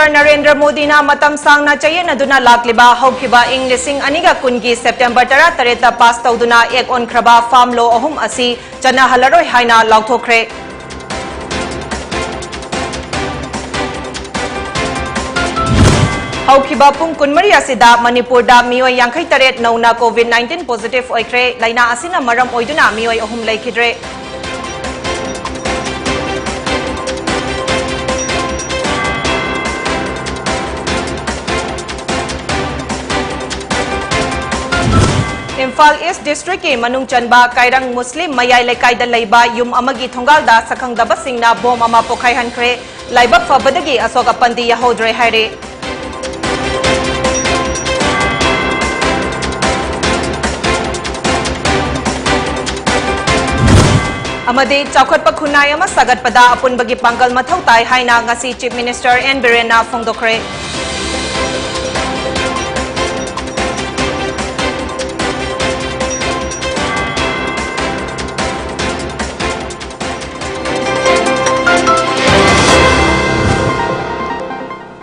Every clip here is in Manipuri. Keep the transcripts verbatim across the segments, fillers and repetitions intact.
ꯅꯔꯦꯟꯗ꯭ꯔ ꯃꯣꯗꯤꯅ ꯃꯇꯝ ꯁꯥꯡꯅ ꯆꯌꯦꯠꯅꯗꯨꯅ ꯂꯥꯛꯂꯤꯕ ꯍꯧꯈꯤꯕ ꯏꯪ ꯂꯤꯁꯤꯡ ꯑꯅꯤꯒ ꯀꯨꯟꯒꯤ ꯁꯦꯞꯇꯦꯝꯕꯔ ꯇꯔꯥꯇꯔꯦꯠꯇ ꯄꯥꯁ ꯇꯧꯗꯨꯅ ꯑꯦꯛ ꯑꯣꯟꯈ꯭ꯔꯕ ꯐꯥꯔꯝ ꯂꯣ ꯑꯍꯨꯝ ꯑꯁꯤ ꯆꯠꯅꯍꯜꯂꯔꯣꯏ ꯍꯥꯏꯅ ꯂꯥꯎꯊꯣꯛꯈ꯭ꯔꯦ꯫ ꯍꯧꯈꯤꯕ ꯄꯨꯡ ꯀꯨꯟꯃꯔꯤ ꯑꯁꯤꯗ ꯃꯅꯤꯄꯨꯔꯗ ꯃꯤꯑꯣꯏ ꯌꯥꯡꯈꯩ ꯇꯔꯦꯠ ꯅꯧꯅ ꯀꯣꯚꯤꯗ ꯅꯥꯏꯟꯇꯤꯟ ꯄꯣꯖꯤꯇꯤꯚ ꯑꯣꯏꯈ꯭ꯔꯦ꯫ ꯂꯥꯏꯅꯥ ꯑꯁꯤꯅ ꯃꯔꯝ ꯑꯣꯏꯗꯨꯅ ꯃꯤꯑꯣꯏ ꯑꯍꯨꯝ ꯂꯩꯈꯤꯗ꯭ꯔꯦ꯫ ꯏꯝꯐꯥꯜ ꯏꯁ ꯗꯤꯁꯇ꯭ꯔꯤꯛꯀꯤ ꯃꯅꯨꯡ ꯆꯟꯕ ꯀꯥꯏꯔꯪ ꯃꯨꯁꯂꯤꯝ ꯃꯌꯥꯏ ꯂꯩꯀꯥꯏꯗ ꯂꯩꯕ ꯌꯨꯝ ꯑꯃꯒꯤ ꯊꯣꯡꯒꯥꯜꯗ ꯁꯛꯈꯪꯗꯕꯁꯤꯡꯅ ꯕꯣꯝ ꯑꯃ ꯄꯣꯈꯥꯏꯍꯟꯈ꯭ꯔꯦ꯫ ꯂꯥꯏꯕꯛ ꯐꯕꯗꯒꯤ ꯑꯁꯣꯛ ꯑꯄꯟꯗꯤ ꯌꯥꯍꯧꯗ꯭ꯔꯦ ꯍꯥꯏꯔꯤ꯫ ꯑꯃꯗꯤ ꯆꯥꯎꯈꯠꯄ ꯈꯨꯟꯅꯥꯏ ꯑꯃ ꯁꯥꯒꯠꯄꯗ ꯑꯄꯨꯟꯕꯒꯤ ꯄꯥꯡꯒꯜ ꯃꯊꯧ ꯇꯥꯏ ꯍꯥꯏꯅ ꯉꯁꯤ ꯆꯤꯐ ꯃꯤꯅꯤꯁꯇꯔ ꯑꯦꯟ ꯕꯤꯔꯦꯟꯅ ꯐꯣꯡꯗꯣꯛꯈ꯭ꯔꯦ꯫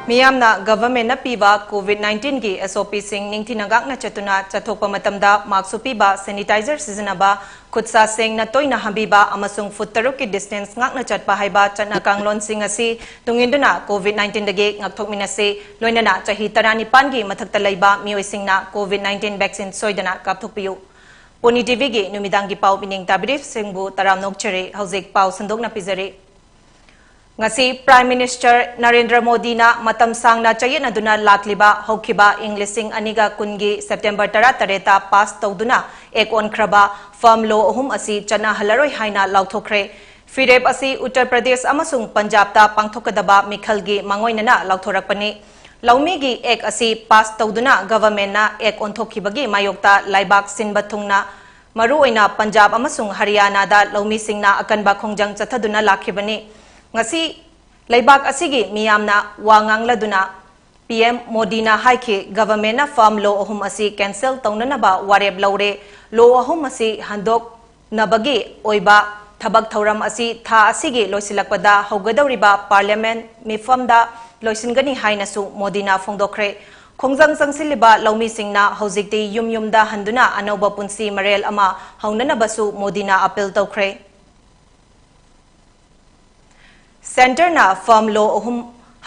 ꯃꯤꯌꯥꯝꯅ ꯒꯚꯔꯟꯃꯦꯟꯠꯅ ꯄꯤꯕ ꯀꯣꯚꯤꯗ ꯅꯥꯏꯟꯇꯤꯟꯒꯤ ꯑꯦꯁ ꯑꯣ ꯄꯤꯁꯤꯡ ꯅꯤꯡꯊꯤꯅ ꯉꯥꯛꯅ ꯆꯠꯇꯨꯅ ꯆꯠꯊꯣꯛꯄ ꯃꯇꯝꯗ ꯃꯥꯛꯁ ꯎꯞꯄꯤꯕ, ꯁꯦꯅꯤꯇꯥꯏꯖꯔ ꯁꯤꯖꯤꯟꯅꯕ, ꯈꯨꯠꯁꯥ ꯁꯦꯡꯅ ꯇꯣꯏꯅ ꯍꯥꯝꯕꯤꯕ ꯑꯃꯁꯨꯡ ꯐꯨꯠ ꯇꯔꯨꯛꯀꯤ ꯗꯤꯁꯇꯦꯟꯁ ꯉꯥꯛꯅ ꯆꯠꯄ ꯍꯥꯏꯕ ꯆꯠꯅ ꯀꯥꯡꯂꯣꯟꯁꯤꯡ ꯑꯁꯤ ꯇꯨꯡꯏꯟꯗꯨꯅ ꯀꯣꯚꯤꯗ ꯅꯥꯏꯟꯇꯤꯟꯗꯒꯤ ꯉꯥꯛꯊꯣꯛꯃꯤꯟꯅꯁꯤ꯫ ꯂꯣꯏꯅꯅ ꯆꯍꯤ ꯇꯔꯥꯅꯤꯄꯥꯟꯒꯤ ꯃꯊꯛꯇ ꯂꯩꯕ ꯃꯤꯑꯣꯏꯁꯤꯡꯅ ꯀꯣꯚꯤꯗ ꯅꯥꯏꯟꯇꯤꯟ ꯚꯦꯛꯁꯤꯟ ꯁꯣꯏꯗꯅ ꯀꯥꯞꯊꯣꯛꯄꯤꯌꯨ꯫ ꯄꯣꯅꯤ ꯇꯤꯚꯤꯒꯤ ꯅꯨꯃꯤꯗꯥꯡꯒꯤ ꯄꯥꯎ ꯄꯤꯅꯤꯡ ꯇꯥꯕꯤꯔꯤꯕꯁꯤꯡꯕꯨ ꯇꯔꯥꯝꯅ ꯑꯣꯛꯆꯔꯤ꯫ ꯍꯧꯖꯤꯛ ꯄꯥꯎ ꯁꯟꯗꯣꯛꯅ ꯄꯤꯖꯔꯤ꯫ ꯉꯁꯤ ꯄ꯭ꯔꯥꯏꯝ ꯃꯤꯅꯤꯁꯇꯔ ꯅꯔꯦꯟꯗ꯭ꯔ ꯃꯣꯗꯤꯅ ꯃꯇꯝ ꯁꯥꯡꯅ ꯆꯌꯦꯠꯅꯗꯨꯅ ꯂꯥꯛꯂꯤꯕ ꯍꯧꯈꯤꯕ ꯏꯪ ꯂꯤꯁꯤꯡ ꯑꯅꯤꯒ ꯀꯨꯟꯒꯤ ꯁꯦꯞꯇꯦꯝꯕꯔ ꯇꯔꯥꯇꯔꯦꯠꯇ ꯄꯥꯁ ꯇꯧꯗꯨꯅ ꯑꯦꯛ ꯑꯣꯟꯈ꯭ꯔꯕ ꯐꯥꯔꯝ ꯂꯣ ꯑꯍꯨꯝ ꯑꯁꯤ ꯆꯠꯅꯍꯜꯂꯔꯣꯏ ꯍꯥꯏꯅ ꯂꯥꯎꯊꯣꯛꯈ꯭ꯔꯦ꯫ ꯐꯤꯔꯦꯞ ꯑꯁꯤ ꯎꯠꯇꯔ ꯄ꯭ꯔꯗꯦꯁ ꯑꯃꯁꯨꯡ ꯄꯟꯖꯥꯕꯇ ꯄꯥꯡꯊꯣꯛꯀꯗꯕ ꯃꯤꯈꯜꯒꯤ ꯃꯥꯡꯑꯣꯏꯅꯅ ꯂꯥꯎꯊꯣꯔꯛꯄꯅꯤ꯫ ꯂꯧꯃꯤꯒꯤ ꯑꯦꯛ ꯑꯁꯤ ꯄꯥꯁ ꯇꯧꯗꯨꯅ ꯒꯚꯔꯟꯃꯦꯟꯠꯅ ꯑꯦꯛ ꯑꯣꯟꯊꯣꯛꯈꯤꯕꯒꯤ ꯃꯥꯌꯣꯛꯇ ꯂꯩꯕꯥꯛ ꯁꯤꯟꯕ ꯊꯨꯡꯅ ꯃꯔꯨꯑꯣꯏꯅ ꯄꯟꯖꯥꯕ ꯑꯃꯁꯨꯡ ꯍꯔꯤꯌꯥꯅꯥꯗ ꯂꯧꯃꯤꯁꯤꯡꯅ ꯑꯀꯟꯕ ꯈꯣꯡꯖꯪ ꯆꯠꯊꯗꯨꯅ ꯂꯥꯛꯈꯤꯕꯅꯤ꯫ ꯉꯁꯤ ꯂꯩꯕꯥꯛ ꯑꯁꯤꯒꯤ ꯃꯤꯌꯥꯝꯅ ꯋꯥ ꯉꯥꯡꯂꯗꯨꯅ ꯄꯤ ꯑꯦꯝ ꯃꯣꯗꯤꯅ ꯍꯥꯏꯈꯤ, ꯒꯚꯔꯟꯃꯦꯟꯠꯅ ꯐꯥꯔꯝ ꯂꯣ ꯑꯍꯨꯝ ꯑꯁꯤ ꯀꯦꯟꯁꯦꯜ ꯇꯧꯅꯅꯕ ꯋꯥꯔꯦꯞ ꯂꯧꯔꯦ꯫ ꯂꯣ ꯑꯍꯨꯝ ꯑꯁꯤ ꯍꯟꯗꯣꯛꯅꯕꯒꯤ ꯑꯣꯏꯕ ꯊꯕꯛ ꯊꯧꯔꯝ ꯑꯁꯤ ꯊꯥ ꯑꯁꯤꯒꯤ ꯂꯣꯏꯁꯤꯜꯂꯛꯄꯗ ꯍꯧꯒꯗꯧꯔꯤꯕ ꯄꯥꯔꯂꯤꯌꯥꯃꯦꯟꯠ ꯃꯤꯐꯝꯗ ꯂꯣꯏꯁꯤꯟꯒꯅꯤ ꯍꯥꯏꯅꯁꯨ ꯃꯣꯗꯤꯅ ꯐꯣꯡꯗꯣꯛꯈ꯭ꯔꯦ꯫ ꯈꯣꯡꯖꯪ ꯆꯪꯁꯤꯜꯂꯤꯕ ꯂꯧꯃꯤꯁꯤꯡꯅ ꯍꯧꯖꯤꯛꯇꯤ ꯌꯨꯝ ꯌꯨꯝꯗ ꯍꯟꯗꯨꯅ ꯑꯅꯧꯕ ꯄꯨꯟꯁꯤ ꯃꯔꯦꯜ ꯑꯃ ꯍꯧꯅꯅꯕꯁꯨ ꯃꯣꯗꯤꯅ ꯑꯥꯄꯤꯜ ꯇꯧꯈ꯭ꯔꯦ꯫ ꯁꯦꯟꯇꯔꯅ ꯐꯥꯔꯝ ꯂꯣ ꯑꯍꯨꯝ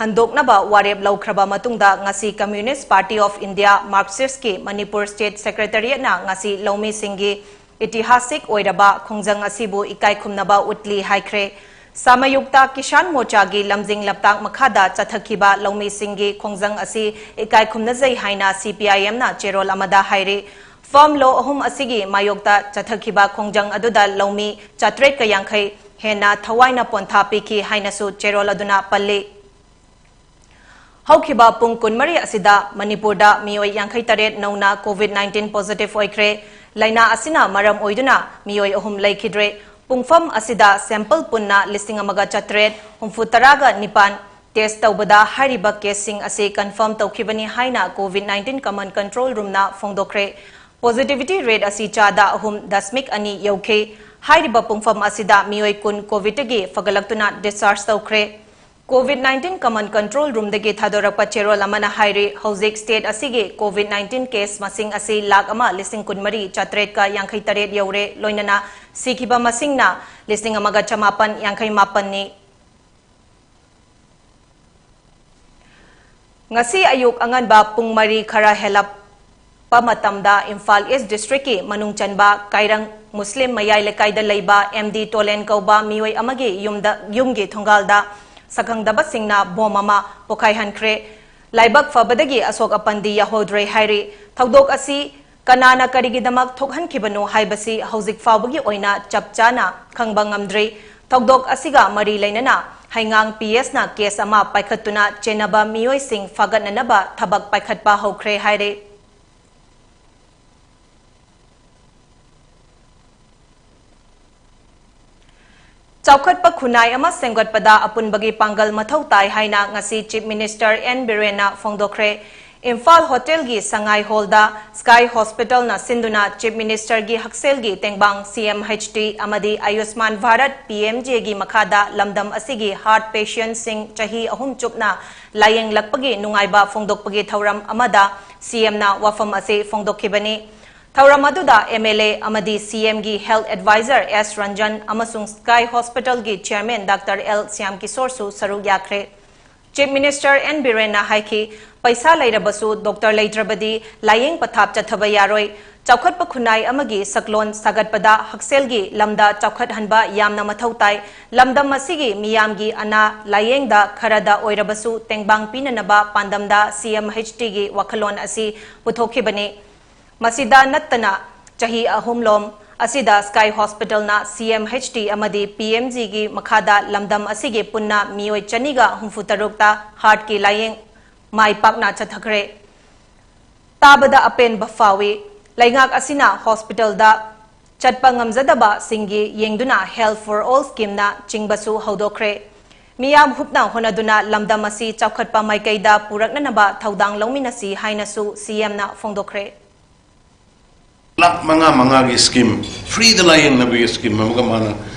ꯍꯟꯗꯣꯛꯅꯕ ꯋꯥꯔꯦꯞ ꯂꯧꯈ꯭ꯔꯕ ꯃꯇꯨꯡꯗ ꯉꯁꯤ Communist Party of India, Marxistꯀꯤ Manipur State Secretariatꯅ ꯉꯁꯤ ꯂꯧꯃꯤꯁꯤꯡꯒꯤ ꯏꯇꯤꯍꯥꯁꯤꯛ ꯑꯣꯏꯔꯕ ꯈꯣꯡꯖꯪ ꯑꯁꯤꯕꯨ ꯏꯀꯥꯏ ꯈꯨꯝꯅꯕ ꯎꯠꯂꯤ ꯍꯥꯏꯈ꯭ꯔꯦ꯫ ꯁꯥꯃꯌꯨꯛꯇ ꯀꯤꯁꯥꯟ ꯃꯣꯔꯆꯥꯒꯤ ꯂꯝꯖꯤꯡ ꯂꯝꯇꯥꯛ ꯃꯈꯥꯗ ꯆꯠꯊꯈꯤꯕ ꯂꯧꯃꯤꯁꯤꯡꯒꯤ ꯈꯣꯡꯖꯪ ꯑꯁꯤ ꯏꯀꯥꯏ ꯈꯨꯝꯅꯖꯩ ꯍꯥꯏꯅ CPIMꯅ ꯆꯦꯔꯣꯜ ꯑꯃꯗ ꯍꯥꯏꯔꯤ꯫ ꯐꯥꯔꯝ ꯂꯣ ꯑꯍꯨꯝ ꯑꯁꯤꯒꯤ ꯃꯥꯌꯣꯛꯇ ꯆꯠꯊꯈꯤꯕ ꯈꯣꯡꯖꯪ ꯑꯗꯨꯗ ꯂꯧꯃꯤ ꯆꯥꯇ꯭ꯔꯦꯠꯀ ꯌꯥꯡꯈꯩ ꯍꯦꯟꯅ ꯊꯋꯥꯏꯅ ꯄꯣꯟꯊꯥ ꯄꯤꯈꯤ ꯍꯥꯏꯅꯁꯨ ꯆꯦꯔꯣꯜ ꯑꯗꯨꯅ ꯄꯜꯂꯤ꯫ ꯍꯧꯈꯤꯕ ꯄꯨꯡ ꯀꯨꯟꯃꯔꯤ ꯑꯁꯤꯗ ꯃꯅꯤꯄꯨꯔꯗ ꯃꯤꯑꯣꯏ ꯌꯥꯡꯈꯩ ꯇꯔꯦꯠ ꯅꯧꯅ COVID nineteen positive ꯑꯣꯏꯈ꯭ꯔꯦ꯫ ꯂꯥꯏꯅꯥ ꯑꯁꯤꯅ ꯃꯔꯝ ꯑꯣꯏꯗꯨꯅ ꯃꯤꯑꯣꯏ ꯑꯍꯨꯝ ꯂꯩꯈꯤꯗ꯭ꯔꯦ꯫ ꯄꯨꯡꯐꯝ ꯑꯁꯤꯗ sample ꯄꯨꯟꯅ ꯂꯤꯁꯤꯡ ꯑꯃꯒ ꯆꯥꯇ꯭ꯔꯦꯠ ꯍꯨꯝꯐꯨ ꯇꯔꯥꯒ ꯅꯤꯄꯥꯟ test ꯇꯧꯕꯗ ꯍꯥꯏꯔꯤꯕ caseꯁꯤꯡ ꯑꯁꯤ confirm ꯇꯧꯈꯤꯕꯅꯤ ꯍꯥꯏꯅ COVID nineteen Command Control Roomꯅ ꯐꯣꯡꯗꯣꯛꯈ꯭ꯔꯦ꯫ Positivity rate ꯑꯁꯤ ꯆꯥꯗ ꯑꯍꯨꯝ ꯗꯁꯃꯤꯛ ꯑꯅꯤ ꯌꯧꯈꯤ꯫ ꯍꯥꯏꯔꯤꯕ ꯄꯨꯡꯐꯝ ꯑꯁꯤꯗ ꯃꯤꯑꯣꯏ ꯀꯨꯟ COVIDꯇꯒꯤ ꯐꯒꯠꯂꯛꯇꯨꯅ discharge ꯇꯧꯈ꯭ꯔꯦ꯫ COVID nineteen Command Control Roomꯗꯒꯤ ꯊꯥꯗꯣꯔꯛꯄ ꯆꯦꯔꯣꯜ ꯑꯃꯅ ꯍꯥꯏꯔꯤ, ꯍꯧꯖꯤꯛ state ꯑꯁꯤꯒꯤ COVID nineteen case ꯃꯁꯤꯡ ꯑꯁꯤ ꯂꯥꯈ ꯑꯃ ꯂꯤꯁꯤꯡ ꯀꯨꯟꯃꯔꯤ ꯆꯥꯇ꯭ꯔꯦꯠꯀ ꯌꯥꯡꯈꯩ ꯇꯔꯦꯠ ꯌꯧꯔꯦ, ꯂꯣꯏꯅꯅ ꯁꯤꯈꯤꯕ ꯃꯁꯤꯡꯅ ꯂꯤꯁꯤꯡ ꯑꯃꯒ ꯆꯃꯥꯄꯟ ꯌꯥꯡꯈꯩ ꯃꯥꯄꯟꯅꯤ꯫ ꯉꯁꯤ ꯑꯌꯨꯛ ꯑꯉꯟꯕ ꯄꯨꯡ ꯃꯔꯤ ꯈꯔ ꯍꯦꯜꯂꯛꯄ ꯃꯇꯝꯗ ꯏꯝꯐꯥꯜ East Districtꯀꯤ ꯃꯅꯨꯡ ꯆꯟꯕ ꯀꯥꯏꯔꯪ ꯃꯨꯁꯂꯤꯝ ꯃꯌꯥꯏ ꯂꯩꯀꯥꯏꯗ ꯂꯩꯕ M D ꯇꯣꯂꯦꯟ ꯀꯧꯕ ꯃꯤꯑꯣꯏ ꯑꯃꯒꯤ ꯌꯨꯝꯗ, ꯌꯨꯝꯒꯤ ꯊꯣꯡꯒꯥꯜꯗ ꯁꯛꯈꯪꯗꯕꯁꯤꯡꯅ bomb ꯑꯃ ꯄꯣꯈꯥꯏꯍꯟꯈ꯭ꯔꯦ꯫ ꯂꯥꯏꯕꯛ ꯐꯕꯗꯒꯤ ꯑꯁꯣꯛ ꯑꯄꯟꯗꯤ ꯌꯥꯎꯍꯧꯗ꯭ꯔꯦ ꯍꯥꯏꯔꯤ꯫ ꯊꯧꯗꯣꯛ ꯑꯁꯤ ꯀꯅꯥꯅ ꯀꯔꯤꯒꯤꯗꯃꯛ ꯊꯣꯛꯍꯟꯈꯤꯕꯅꯣ ꯍꯥꯏꯕꯁꯤ ꯍꯧꯖꯤꯛ ꯐꯥꯎꯕꯒꯤ ꯑꯣꯏꯅ ꯆꯞ ꯆꯥꯅ ꯈꯪꯕ ꯉꯝꯗ꯭ꯔꯤ꯫ ꯊꯧꯗꯣꯛ ꯑꯁꯤꯒ ꯃꯔꯤ ꯂꯩꯅꯅ ꯍꯩꯉꯥꯡ PSꯅ case ꯑꯃ ꯄꯥꯏꯈꯠꯇꯨꯅ ꯆꯦꯟꯅꯕ ꯃꯤꯑꯣꯏꯁꯤꯡ ꯐꯥꯒꯠꯅꯅꯕ ꯊꯕꯛ ꯄꯥꯏꯈꯠꯄ ꯍꯧꯈ꯭ꯔꯦ ꯍꯥꯏꯔꯤ꯫ ꯆꯥꯎꯈꯠꯄ ꯈꯨꯟꯅꯥꯏ ꯑꯃ ꯁꯦꯝꯒꯠꯄꯗ ꯑꯄꯨꯟꯕꯒꯤ ꯄꯥꯡꯒꯜ ꯃꯊꯧ ꯇꯥꯏ ꯍꯥꯏꯅ ꯉꯁꯤ Chief Minister N ꯕꯤꯔꯦꯟꯅ ꯐꯣꯡꯗꯣꯛꯈ꯭ꯔꯦ꯫ ꯏꯝꯐꯥꯜ ꯍꯣꯇꯦꯜꯒꯤ ꯁꯉꯥꯏ ꯍꯣꯜꯗ ꯁ꯭ꯀꯥꯏ ꯍꯣꯁꯄꯤꯇꯥꯜꯅ ꯁꯤꯟꯗꯨꯅ ꯆꯤꯐ ꯃꯤꯅꯤꯁꯇꯔꯒꯤ ꯍꯛꯁꯦꯜꯒꯤ ꯇꯦꯡꯕꯥꯡ ꯁꯤ ꯑꯦꯝ ꯑꯩꯆ ꯇꯤ ꯑꯃꯗꯤ ꯑꯌꯨꯁꯃꯥꯟ ꯚꯥꯔꯠ ꯄꯤ ꯑꯦꯝ ꯖꯦꯒꯤ ꯃꯈꯥꯗ ꯂꯝꯗꯝ ꯑꯁꯤꯒꯤ ꯍꯥꯔꯠ ꯄꯦꯁꯤꯌꯦꯟꯠꯁꯤꯡ ꯆꯍꯤ ꯑꯍꯨꯝ ꯆꯨꯞꯅ ꯂꯥꯌꯦꯡꯂꯛꯄꯒꯤ ꯅꯨꯡꯉꯥꯏꯕ ꯐꯣꯡꯗꯣꯛꯄꯒꯤ ꯊꯧꯔꯝ ꯑꯃꯗ ꯁꯤ ꯑꯦꯝꯅ ꯋꯥꯐꯝ ꯑꯁꯤ ꯐꯣꯡꯗꯣꯛꯈꯤꯕꯅꯤ꯫ ꯊꯧꯔꯝ ꯑꯗꯨꯗ ꯑꯦꯝ ꯑꯦꯜ ꯑꯦ ꯑꯃꯗꯤ ꯁꯤ ꯑꯦꯝꯒꯤ ꯍꯦꯜꯊ ꯑꯦꯗꯚꯥꯏꯖꯔ ꯑꯦꯁ ꯔꯟꯖꯟ ꯑꯃꯁꯨꯡ ꯁ꯭ꯀꯥꯏ ꯍꯣꯁꯄꯤꯇꯥꯜꯒꯤ ꯆꯤꯌꯔꯃꯦꯟ ꯗꯥꯛꯇꯔ ꯑꯦꯜ ꯁ꯭ꯌꯥꯝ ꯀꯤꯁꯣꯔꯁꯨ ꯁꯔꯨꯛ ꯌꯥꯈ꯭ꯔꯦ꯫ ꯆꯤꯐ ꯃꯤꯅꯤꯁꯇꯔ ꯑꯦꯟ ꯕꯤꯔꯦꯟꯅ ꯍꯥꯏꯈꯤ, ꯄꯩꯁꯥ ꯂꯩꯔꯕꯁꯨ ꯗꯣꯛꯇꯔ ꯂꯩꯇ꯭ꯔꯕꯗꯤ ꯂꯥꯌꯦꯡ ꯄꯊꯥꯞ ꯆꯠꯊꯕ ꯌꯥꯔꯣꯏ꯫ ꯆꯥꯎꯈꯠꯄ ꯈꯨꯟꯅꯥꯏ ꯑꯃꯒꯤ ꯁꯛꯂꯣꯟ ꯁꯥꯒꯠꯄꯗ ꯍꯛꯁꯦꯜꯒꯤ ꯂꯝꯗ ꯆꯥꯎꯈꯠꯍꯟꯕ ꯌꯥꯝꯅ ꯃꯊꯧ ꯇꯥꯏ꯫ ꯂꯝꯗꯝ ꯑꯁꯤꯒꯤ ꯃꯤꯌꯥꯝꯒꯤ ꯑꯅꯥ ꯂꯥꯌꯦꯡꯗ ꯈꯔꯗ ꯑꯣꯏꯔꯕꯁꯨ ꯇꯦꯡꯕꯥꯡ ꯄꯤꯅꯅꯕ ꯄꯥꯟꯗꯝꯗ ꯁꯤ ꯑꯦꯝ ꯑꯩꯆ ꯇꯤꯒꯤ ꯋꯥꯈꯜꯂꯣꯟ ꯑꯁꯤ ꯄꯨꯊꯣꯛꯈꯤꯕꯅꯤ꯫ ꯃꯁꯤꯗ ꯅꯠꯇꯅ ꯆꯍꯤ ꯑꯍꯨꯝꯂꯣꯝ ꯑꯁꯤꯗ ꯁ꯭ꯀꯥꯏ ꯍꯣꯁꯄꯤꯇꯥꯜꯅ ꯁꯤ ꯑꯦꯝ ꯑꯩꯆ ꯇꯤ ꯑꯃꯗꯤ ꯄꯤ ꯑꯦꯝ ꯖꯤꯒꯤ ꯃꯈꯥꯗ ꯂꯝꯗꯝ ꯑꯁꯤꯒꯤ ꯄꯨꯟꯅ ꯃꯤꯑꯣꯏ ꯆꯅꯤꯒ ꯍꯨꯝꯐꯨ ꯇꯔꯨꯛꯇ ꯍꯥꯔꯠꯀꯤ ꯂꯥꯌꯦꯡ ꯃꯥꯏ ꯄꯥꯛꯅ ꯆꯠꯊꯈ꯭ꯔꯦ꯫ ꯇꯥꯕꯗ ꯑꯄꯦꯟꯕ ꯐꯥꯎꯏ꯫ ꯂꯩꯉꯥꯛ ꯑꯁꯤꯅ ꯍꯣꯁꯄꯤꯇꯥꯜꯗ ꯆꯠꯄ ꯉꯝꯖꯗꯕꯁꯤꯡꯒꯤ ꯌꯦꯡꯗꯨꯅ Health for All ꯁ꯭ꯀꯤꯝꯅ ꯆꯤꯡꯕꯁꯨ ꯍꯧꯗꯣꯛꯈ꯭ꯔꯦ꯫ ꯃꯤꯌꯥꯝ ꯍꯨꯞꯅ ꯍꯣꯠꯅꯗꯨꯅ ꯂꯝꯗꯝ ꯑꯁꯤ ꯆꯥꯎꯈꯠꯄ ꯃꯥꯏꯀꯩꯗ ꯄꯨꯔꯛꯅꯅꯕ ꯊꯧꯗꯥꯡ ꯂꯧꯃꯤꯟꯅꯁꯤ ꯍꯥꯏꯅꯁꯨ ꯁꯤ ꯑꯦꯝꯅ ꯐꯣꯡꯗꯣꯛꯈ꯭ꯔꯦ꯫ ꯂꯥꯈ ꯃꯉꯥ ꯃꯉꯥꯒꯤ ꯁ꯭ꯀꯤꯝ, ꯐ꯭ꯔꯤꯗ ꯂꯥꯌꯦꯡꯅꯕꯒꯤ ꯁ꯭ꯀꯤꯝ ꯑꯃꯒ ꯃꯥꯅ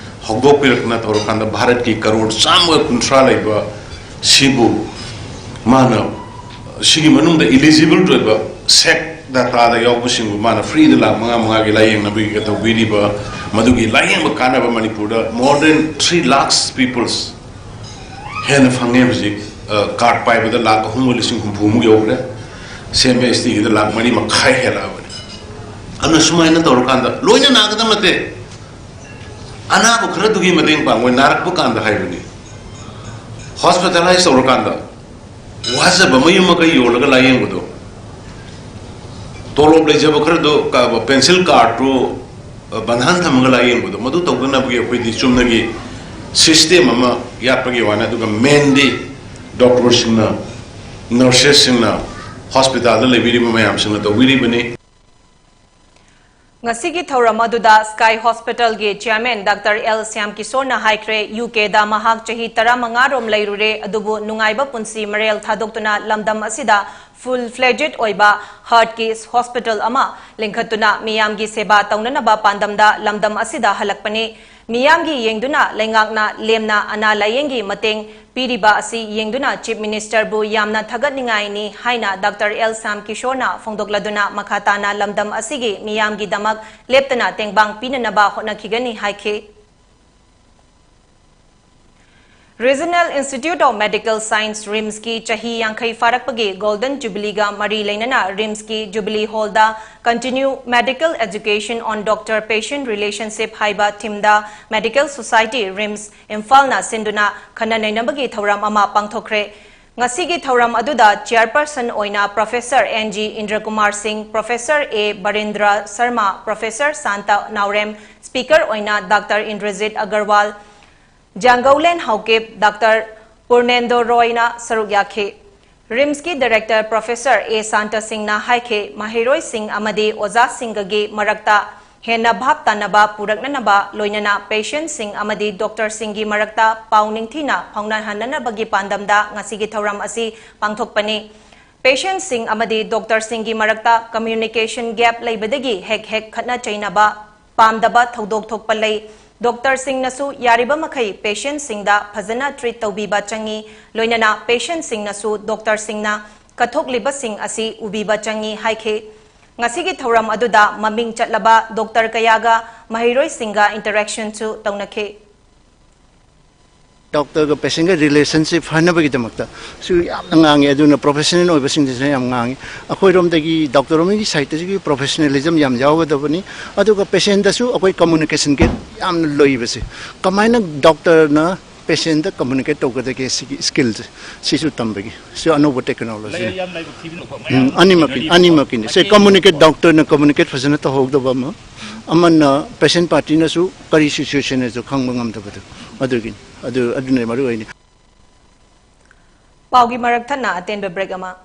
ꯍꯧꯗꯣꯛꯄꯤꯔꯛꯇꯅ ꯇꯧꯔꯀꯥꯟꯗ ꯚꯥꯔꯠꯀꯤ ꯀꯔꯣꯔ ꯆꯥꯝꯃꯒ ꯀꯨꯟꯊ꯭ꯔꯥ ꯂꯩꯕ ꯁꯤꯕꯨ ꯃꯥꯅ ꯁꯤꯒꯤ ꯃꯅꯨꯡꯗ ꯏꯂꯤꯖꯤꯕꯜ ꯑꯣꯏꯕ ꯁꯦꯛ ꯗꯥꯇꯥꯗ ꯌꯥꯎꯕꯁꯤꯡꯕꯨ ꯃꯥꯅ ꯐ꯭ꯔꯤꯗ ꯂꯥꯈ ꯃꯉꯥ ꯃꯉꯥꯒꯤ ꯂꯥꯌꯦꯡꯅꯕꯒꯤ ꯇꯧꯕꯤꯔꯤꯕ ꯃꯗꯨꯒꯤ ꯂꯥꯌꯦꯡꯕ ꯀꯥꯟꯅꯕ ꯃꯅꯤꯄꯨꯔꯗ more than three lakhs peoples ꯍꯦꯟꯅ ꯐꯪꯉꯦ꯫ ꯍꯧꯖꯤꯛ ꯀꯥꯔꯗ ꯄꯥꯏꯕꯗ ꯂꯥꯈ ꯑꯍꯨꯝꯒ ꯂꯤꯁꯤꯡ ꯍꯨꯝꯐꯨꯃꯨꯛ ꯌꯧꯈ꯭ꯔꯦ꯫ ꯁꯤ ꯑꯦꯝ ꯑꯦꯁ ꯇꯤꯒꯤꯗ ꯂꯥꯈ ꯃꯔꯤ ꯃꯈꯥꯏ ꯍꯦꯜꯂꯛꯑꯕꯅꯤ꯫ ꯑꯗꯨꯅ ꯁꯨꯃꯥꯏꯅ ꯇꯧꯔꯀꯥꯟꯗ ꯂꯣꯏꯅ ꯅꯥꯒꯗꯕ ꯅꯠꯇꯦ꯫ ꯑꯅꯥꯕ ꯈꯔꯗꯨꯒꯤ ꯃꯇꯦꯡ ꯄꯥꯡꯕ, ꯅꯥꯔꯛꯄ ꯀꯥꯟꯗ ꯍꯥꯏꯕꯅꯤ꯫ ꯍꯣꯁꯄꯤꯇꯥꯂꯥꯏꯁ ꯇꯧꯔꯀꯥꯟꯗ ꯋꯥꯖꯕ ꯃꯌꯨꯝ ꯃꯀꯩ ꯌꯣꯜꯂꯒ ꯂꯥꯌꯦꯡꯕꯗꯣ, ꯇꯣꯂꯣꯞ ꯂꯩꯖꯕ ꯈꯔꯗꯣ ꯄꯦꯟꯁꯤꯜ ꯀꯥꯔꯗꯇꯨ ꯕꯟꯙꯥꯟ ꯊꯝꯃꯒ ꯂꯥꯌꯦꯡꯕꯗꯣ, ꯃꯗꯨ ꯇꯧꯗꯅꯕꯒꯤ ꯑꯩꯈꯣꯏꯗꯤ ꯆꯨꯝꯅꯒꯤ ꯁꯤꯁꯇꯦꯝ ꯑꯃ ꯌꯥꯠꯄꯒꯤ ꯋꯥꯅꯤ꯫ ꯑꯗꯨꯒ ꯃꯦꯟꯗꯤ ꯗꯣꯛꯇꯔꯁꯤꯡꯅ, ꯅꯔꯁꯦꯁꯁꯤꯡꯅ, ꯍꯣꯁꯄꯤꯇꯥꯜꯗ ꯂꯩꯕꯤꯔꯤꯕ ꯃꯌꯥꯝꯁꯤꯡꯅ ꯇꯧꯕꯤꯔꯤꯕꯅꯤ꯫ ꯉꯁꯤꯒꯤ ꯊꯧꯔꯝ ꯑꯗꯨꯗ ꯁ꯭ꯀꯥꯏ ꯍꯣꯁꯄꯤꯇꯥꯜꯒꯤ ꯆꯤꯌꯔꯃꯦꯟ ꯗꯥꯛꯇꯔ ꯑꯦꯜ ꯁ꯭ꯌꯥꯝ ꯀꯤꯁꯣꯔꯅ ꯍꯥꯏꯈ꯭ꯔꯦ, ꯌꯨ ꯀꯦꯗ ꯃꯍꯥꯛ ꯆꯍꯤ ꯇꯔꯥꯃꯉꯥꯔꯣꯝ ꯂꯩꯔꯨꯔꯦ, ꯑꯗꯨꯕꯨ ꯅꯨꯡꯉꯥꯏꯕ ꯄꯨꯟꯁꯤ ꯃꯔꯦꯜ ꯊꯥꯗꯣꯛꯇꯨꯅ ꯂꯝꯗꯝ ꯑꯁꯤꯗ full fledged ꯑꯣꯏꯕ heartꯀꯤ hospital ꯑꯃ ꯂꯤꯡꯈꯠꯇꯨꯅ ꯃꯤꯌꯥꯝꯒꯤ ꯁꯦꯕꯥ ꯇꯧꯅꯅꯕ ꯄꯥꯟꯗꯝꯗ ꯂꯝꯗꯝ ꯑꯁꯤꯗ ꯍꯜꯂꯛꯄꯅꯤ꯫ ꯃꯤꯌꯥꯝꯒꯤ ꯌꯦꯡꯗꯨꯅ ꯂꯩꯉꯥꯛꯅ ꯂꯦꯝꯅ ꯑꯅꯥ ꯂꯥꯌꯦꯡꯒꯤ ꯃꯇꯦꯡ ꯄꯤꯔꯤꯕ ꯑꯁꯤ ꯌꯦꯡꯗꯨꯅ Chief Ministerꯕꯨ ꯌꯥꯝꯅ ꯊꯥꯒꯠꯅꯤꯡꯉꯥꯏꯅꯤ ꯍꯥꯏꯅ Doctor ꯑꯦꯜ ꯁ꯭ꯌꯥꯝ ꯀꯤꯁꯣꯔꯅ ꯐꯣꯡꯗꯣꯛꯂꯗꯨꯅ ꯃꯈꯥ ꯇꯥꯅ ꯂꯝꯗꯝ ꯑꯁꯤꯒꯤ ꯃꯤꯌꯥꯝꯒꯤꯗꯃꯛ ꯂꯦꯞꯇꯅ ꯇꯦꯡꯕꯥꯡ ꯄꯤꯅꯅꯕ ꯍꯣꯠꯅꯈꯤꯒꯅꯤ ꯍꯥꯏꯈꯤ꯫ Regional Institute of Medical Science, RIMSꯀꯤ ꯆꯍꯤ ꯌꯥꯡꯈꯩ ꯐꯥꯔꯛꯄꯒꯤ Golden Jubileeꯒ ꯃꯔꯤ ꯂꯩꯅꯅ RIMSꯀꯤ Jubilee Hallꯗ Continue Medical Education on Doctor Patient Relationship ꯍꯥꯏꯕ themeꯗ Medical Society, RIMS, ꯏꯝꯐꯥꯜꯅ ꯁꯤꯟꯗꯨꯅ ꯈꯟꯅ ꯅꯩꯅꯕꯒꯤ ꯊꯧꯔꯝ ꯑꯃ ꯄꯥꯡꯊꯣꯛꯈ꯭ꯔꯦ꯫ ꯉꯁꯤꯒꯤ ꯊꯧꯔꯝ ꯑꯗꯨꯗ chairperson ꯑꯣꯏꯅ Professor ꯑꯦꯟ ꯖꯤ ꯏꯟꯗ꯭ꯔꯀꯨꯃꯥꯔ ꯁꯤꯡ, Professor ꯑꯦ ꯕꯔꯤꯟꯗ꯭ꯔ ꯁꯔꯃ, Professor ꯁꯥꯟꯇ ꯅꯥꯎꯔꯦꯝ, speaker ꯑꯣꯏꯅ Doctor ꯏꯟꯗ꯭ꯔꯖꯤꯠ ꯑꯒꯔꯋꯥꯜ, ꯖꯥꯡꯒꯧꯂꯦꯟ ꯍꯥꯎꯀꯤꯞ, Doctor ꯄꯨꯔꯅꯦꯟꯗꯣ ꯔꯣꯏꯅ ꯁꯔꯨꯛ ꯌꯥꯈꯤ꯫ RIMSꯀꯤ director Professor ꯑꯦ ꯁꯥꯟꯇ ꯁꯤꯡꯅ ꯍꯥꯏꯈꯤ, ꯃꯍꯩꯔꯣꯏꯁꯤꯡ ꯑꯃꯗꯤ ꯑꯣꯖꯥꯁꯤꯡꯒꯒꯤ ꯃꯔꯛꯇ ꯍꯦꯟꯅ ꯚꯥꯞ ꯇꯥꯅꯕ ꯄꯨꯔꯛꯅꯅꯕ, ꯂꯣꯏꯅꯅ patientꯁꯤꯡ ꯑꯃꯗꯤ doctorꯁꯤꯡꯒꯤ ꯃꯔꯛꯇ ꯄꯥꯎ ꯅꯤꯡꯊꯤꯅ ꯐꯥꯎꯅꯍꯟꯅꯅꯕꯒꯤ ꯄꯥꯟꯗꯝꯗ ꯉꯁꯤꯒꯤ ꯊꯧꯔꯝ ꯑꯁꯤ ꯄꯥꯡꯊꯣꯛꯄꯅꯤ꯫ Patientꯁꯤꯡ ꯑꯃꯗꯤ doctorꯁꯤꯡꯒꯤ ꯃꯔꯛꯇ communication gap ꯂꯩꯕꯗꯒꯤ ꯍꯦꯛ ꯍꯦꯛ ꯈꯠꯅ ꯆꯩꯅꯕ ꯄꯥꯝꯗꯕ ꯊꯧꯗꯣꯛ ꯊꯣꯛꯄ ꯂꯩ꯫ Doctorꯁꯤꯡꯅꯁꯨ ꯌꯥꯔꯤꯕ ꯃꯈꯩ patientꯁꯤꯡꯗ ꯐꯖꯅ treat ꯇꯧꯕꯤꯕ ꯆꯪꯏ꯫ ꯂꯣꯏꯅꯅ patientꯁꯤꯡꯅꯁꯨ doctorꯁꯤꯡꯅ ꯀꯠꯊꯣꯛꯂꯤꯕꯁꯤꯡ ꯑꯁꯤ ꯎꯕꯤꯕ ꯆꯪꯏ ꯍꯥꯏꯈꯤ꯫ ꯉꯁꯤꯒꯤ ꯊꯧꯔꯝ ꯑꯗꯨꯗ ꯃꯃꯤꯡ ꯆꯠꯂꯕ doctor ꯀꯌꯥꯒ ꯃꯍꯩꯔꯣꯏꯁꯤꯡꯒ interactionꯁꯨ ꯇꯧꯅꯈꯤ꯫ Doctorꯒ patientꯒ relationship ꯐꯅꯕꯒꯤꯗꯃꯛꯇ ꯁꯨ ꯌꯥꯝꯅ ꯉꯥꯡꯉꯤ꯫ ꯑꯗꯨꯅ professional ꯑꯣꯏꯕꯁꯤꯡꯗꯁꯨ ꯌꯥꯝ ꯉꯥꯡꯉꯤ꯫ ꯑꯩꯈꯣꯏꯔꯣꯝꯗꯒꯤ doctor ꯑꯃꯒꯤ sideꯇꯁꯨ professionalism ꯌꯥꯝ ꯌꯥꯎꯒꯗꯕꯅꯤ꯫ ꯑꯗꯨꯒ patientꯗꯁꯨ ꯑꯩꯈꯣꯏ communication gap ꯌꯥꯝꯅ ꯂꯩꯕꯁꯦ, ꯀꯃꯥꯏꯅ doctorꯅ patientꯗ communicate ꯇꯧꯒꯗꯒꯦ, ꯁꯤꯒꯤ skillꯁꯦ, ꯁꯤꯁꯨ ꯇꯝꯕꯒꯤ, ꯁꯤ ꯑꯅꯧꯕ technology꯫ ꯎꯝ, ꯑꯅꯤꯃꯛꯀꯤ, ꯑꯅꯤꯃꯛꯀꯤꯅꯤ꯫ ꯁꯦ, communicate, doctorꯅ communicate ꯐꯖꯅ ꯇꯧꯍꯧꯗꯕ ꯑꯃ, ꯑꯃꯅ patient partyꯅꯁꯨ ꯀꯔꯤ situationꯅꯁꯨ ꯈꯪꯕ ꯉꯝꯗꯕꯗꯣ, ꯑꯗꯨꯒꯤꯅꯤ꯫ ꯑꯗꯨ, ꯑꯗꯨꯅ ꯃꯔꯨ ꯑꯣꯏꯅꯤ꯫ ꯄꯥꯎꯒꯤ ꯃꯔꯛ ꯊꯠꯅ ꯑꯇꯦꯟꯕ break ꯑꯃ꯫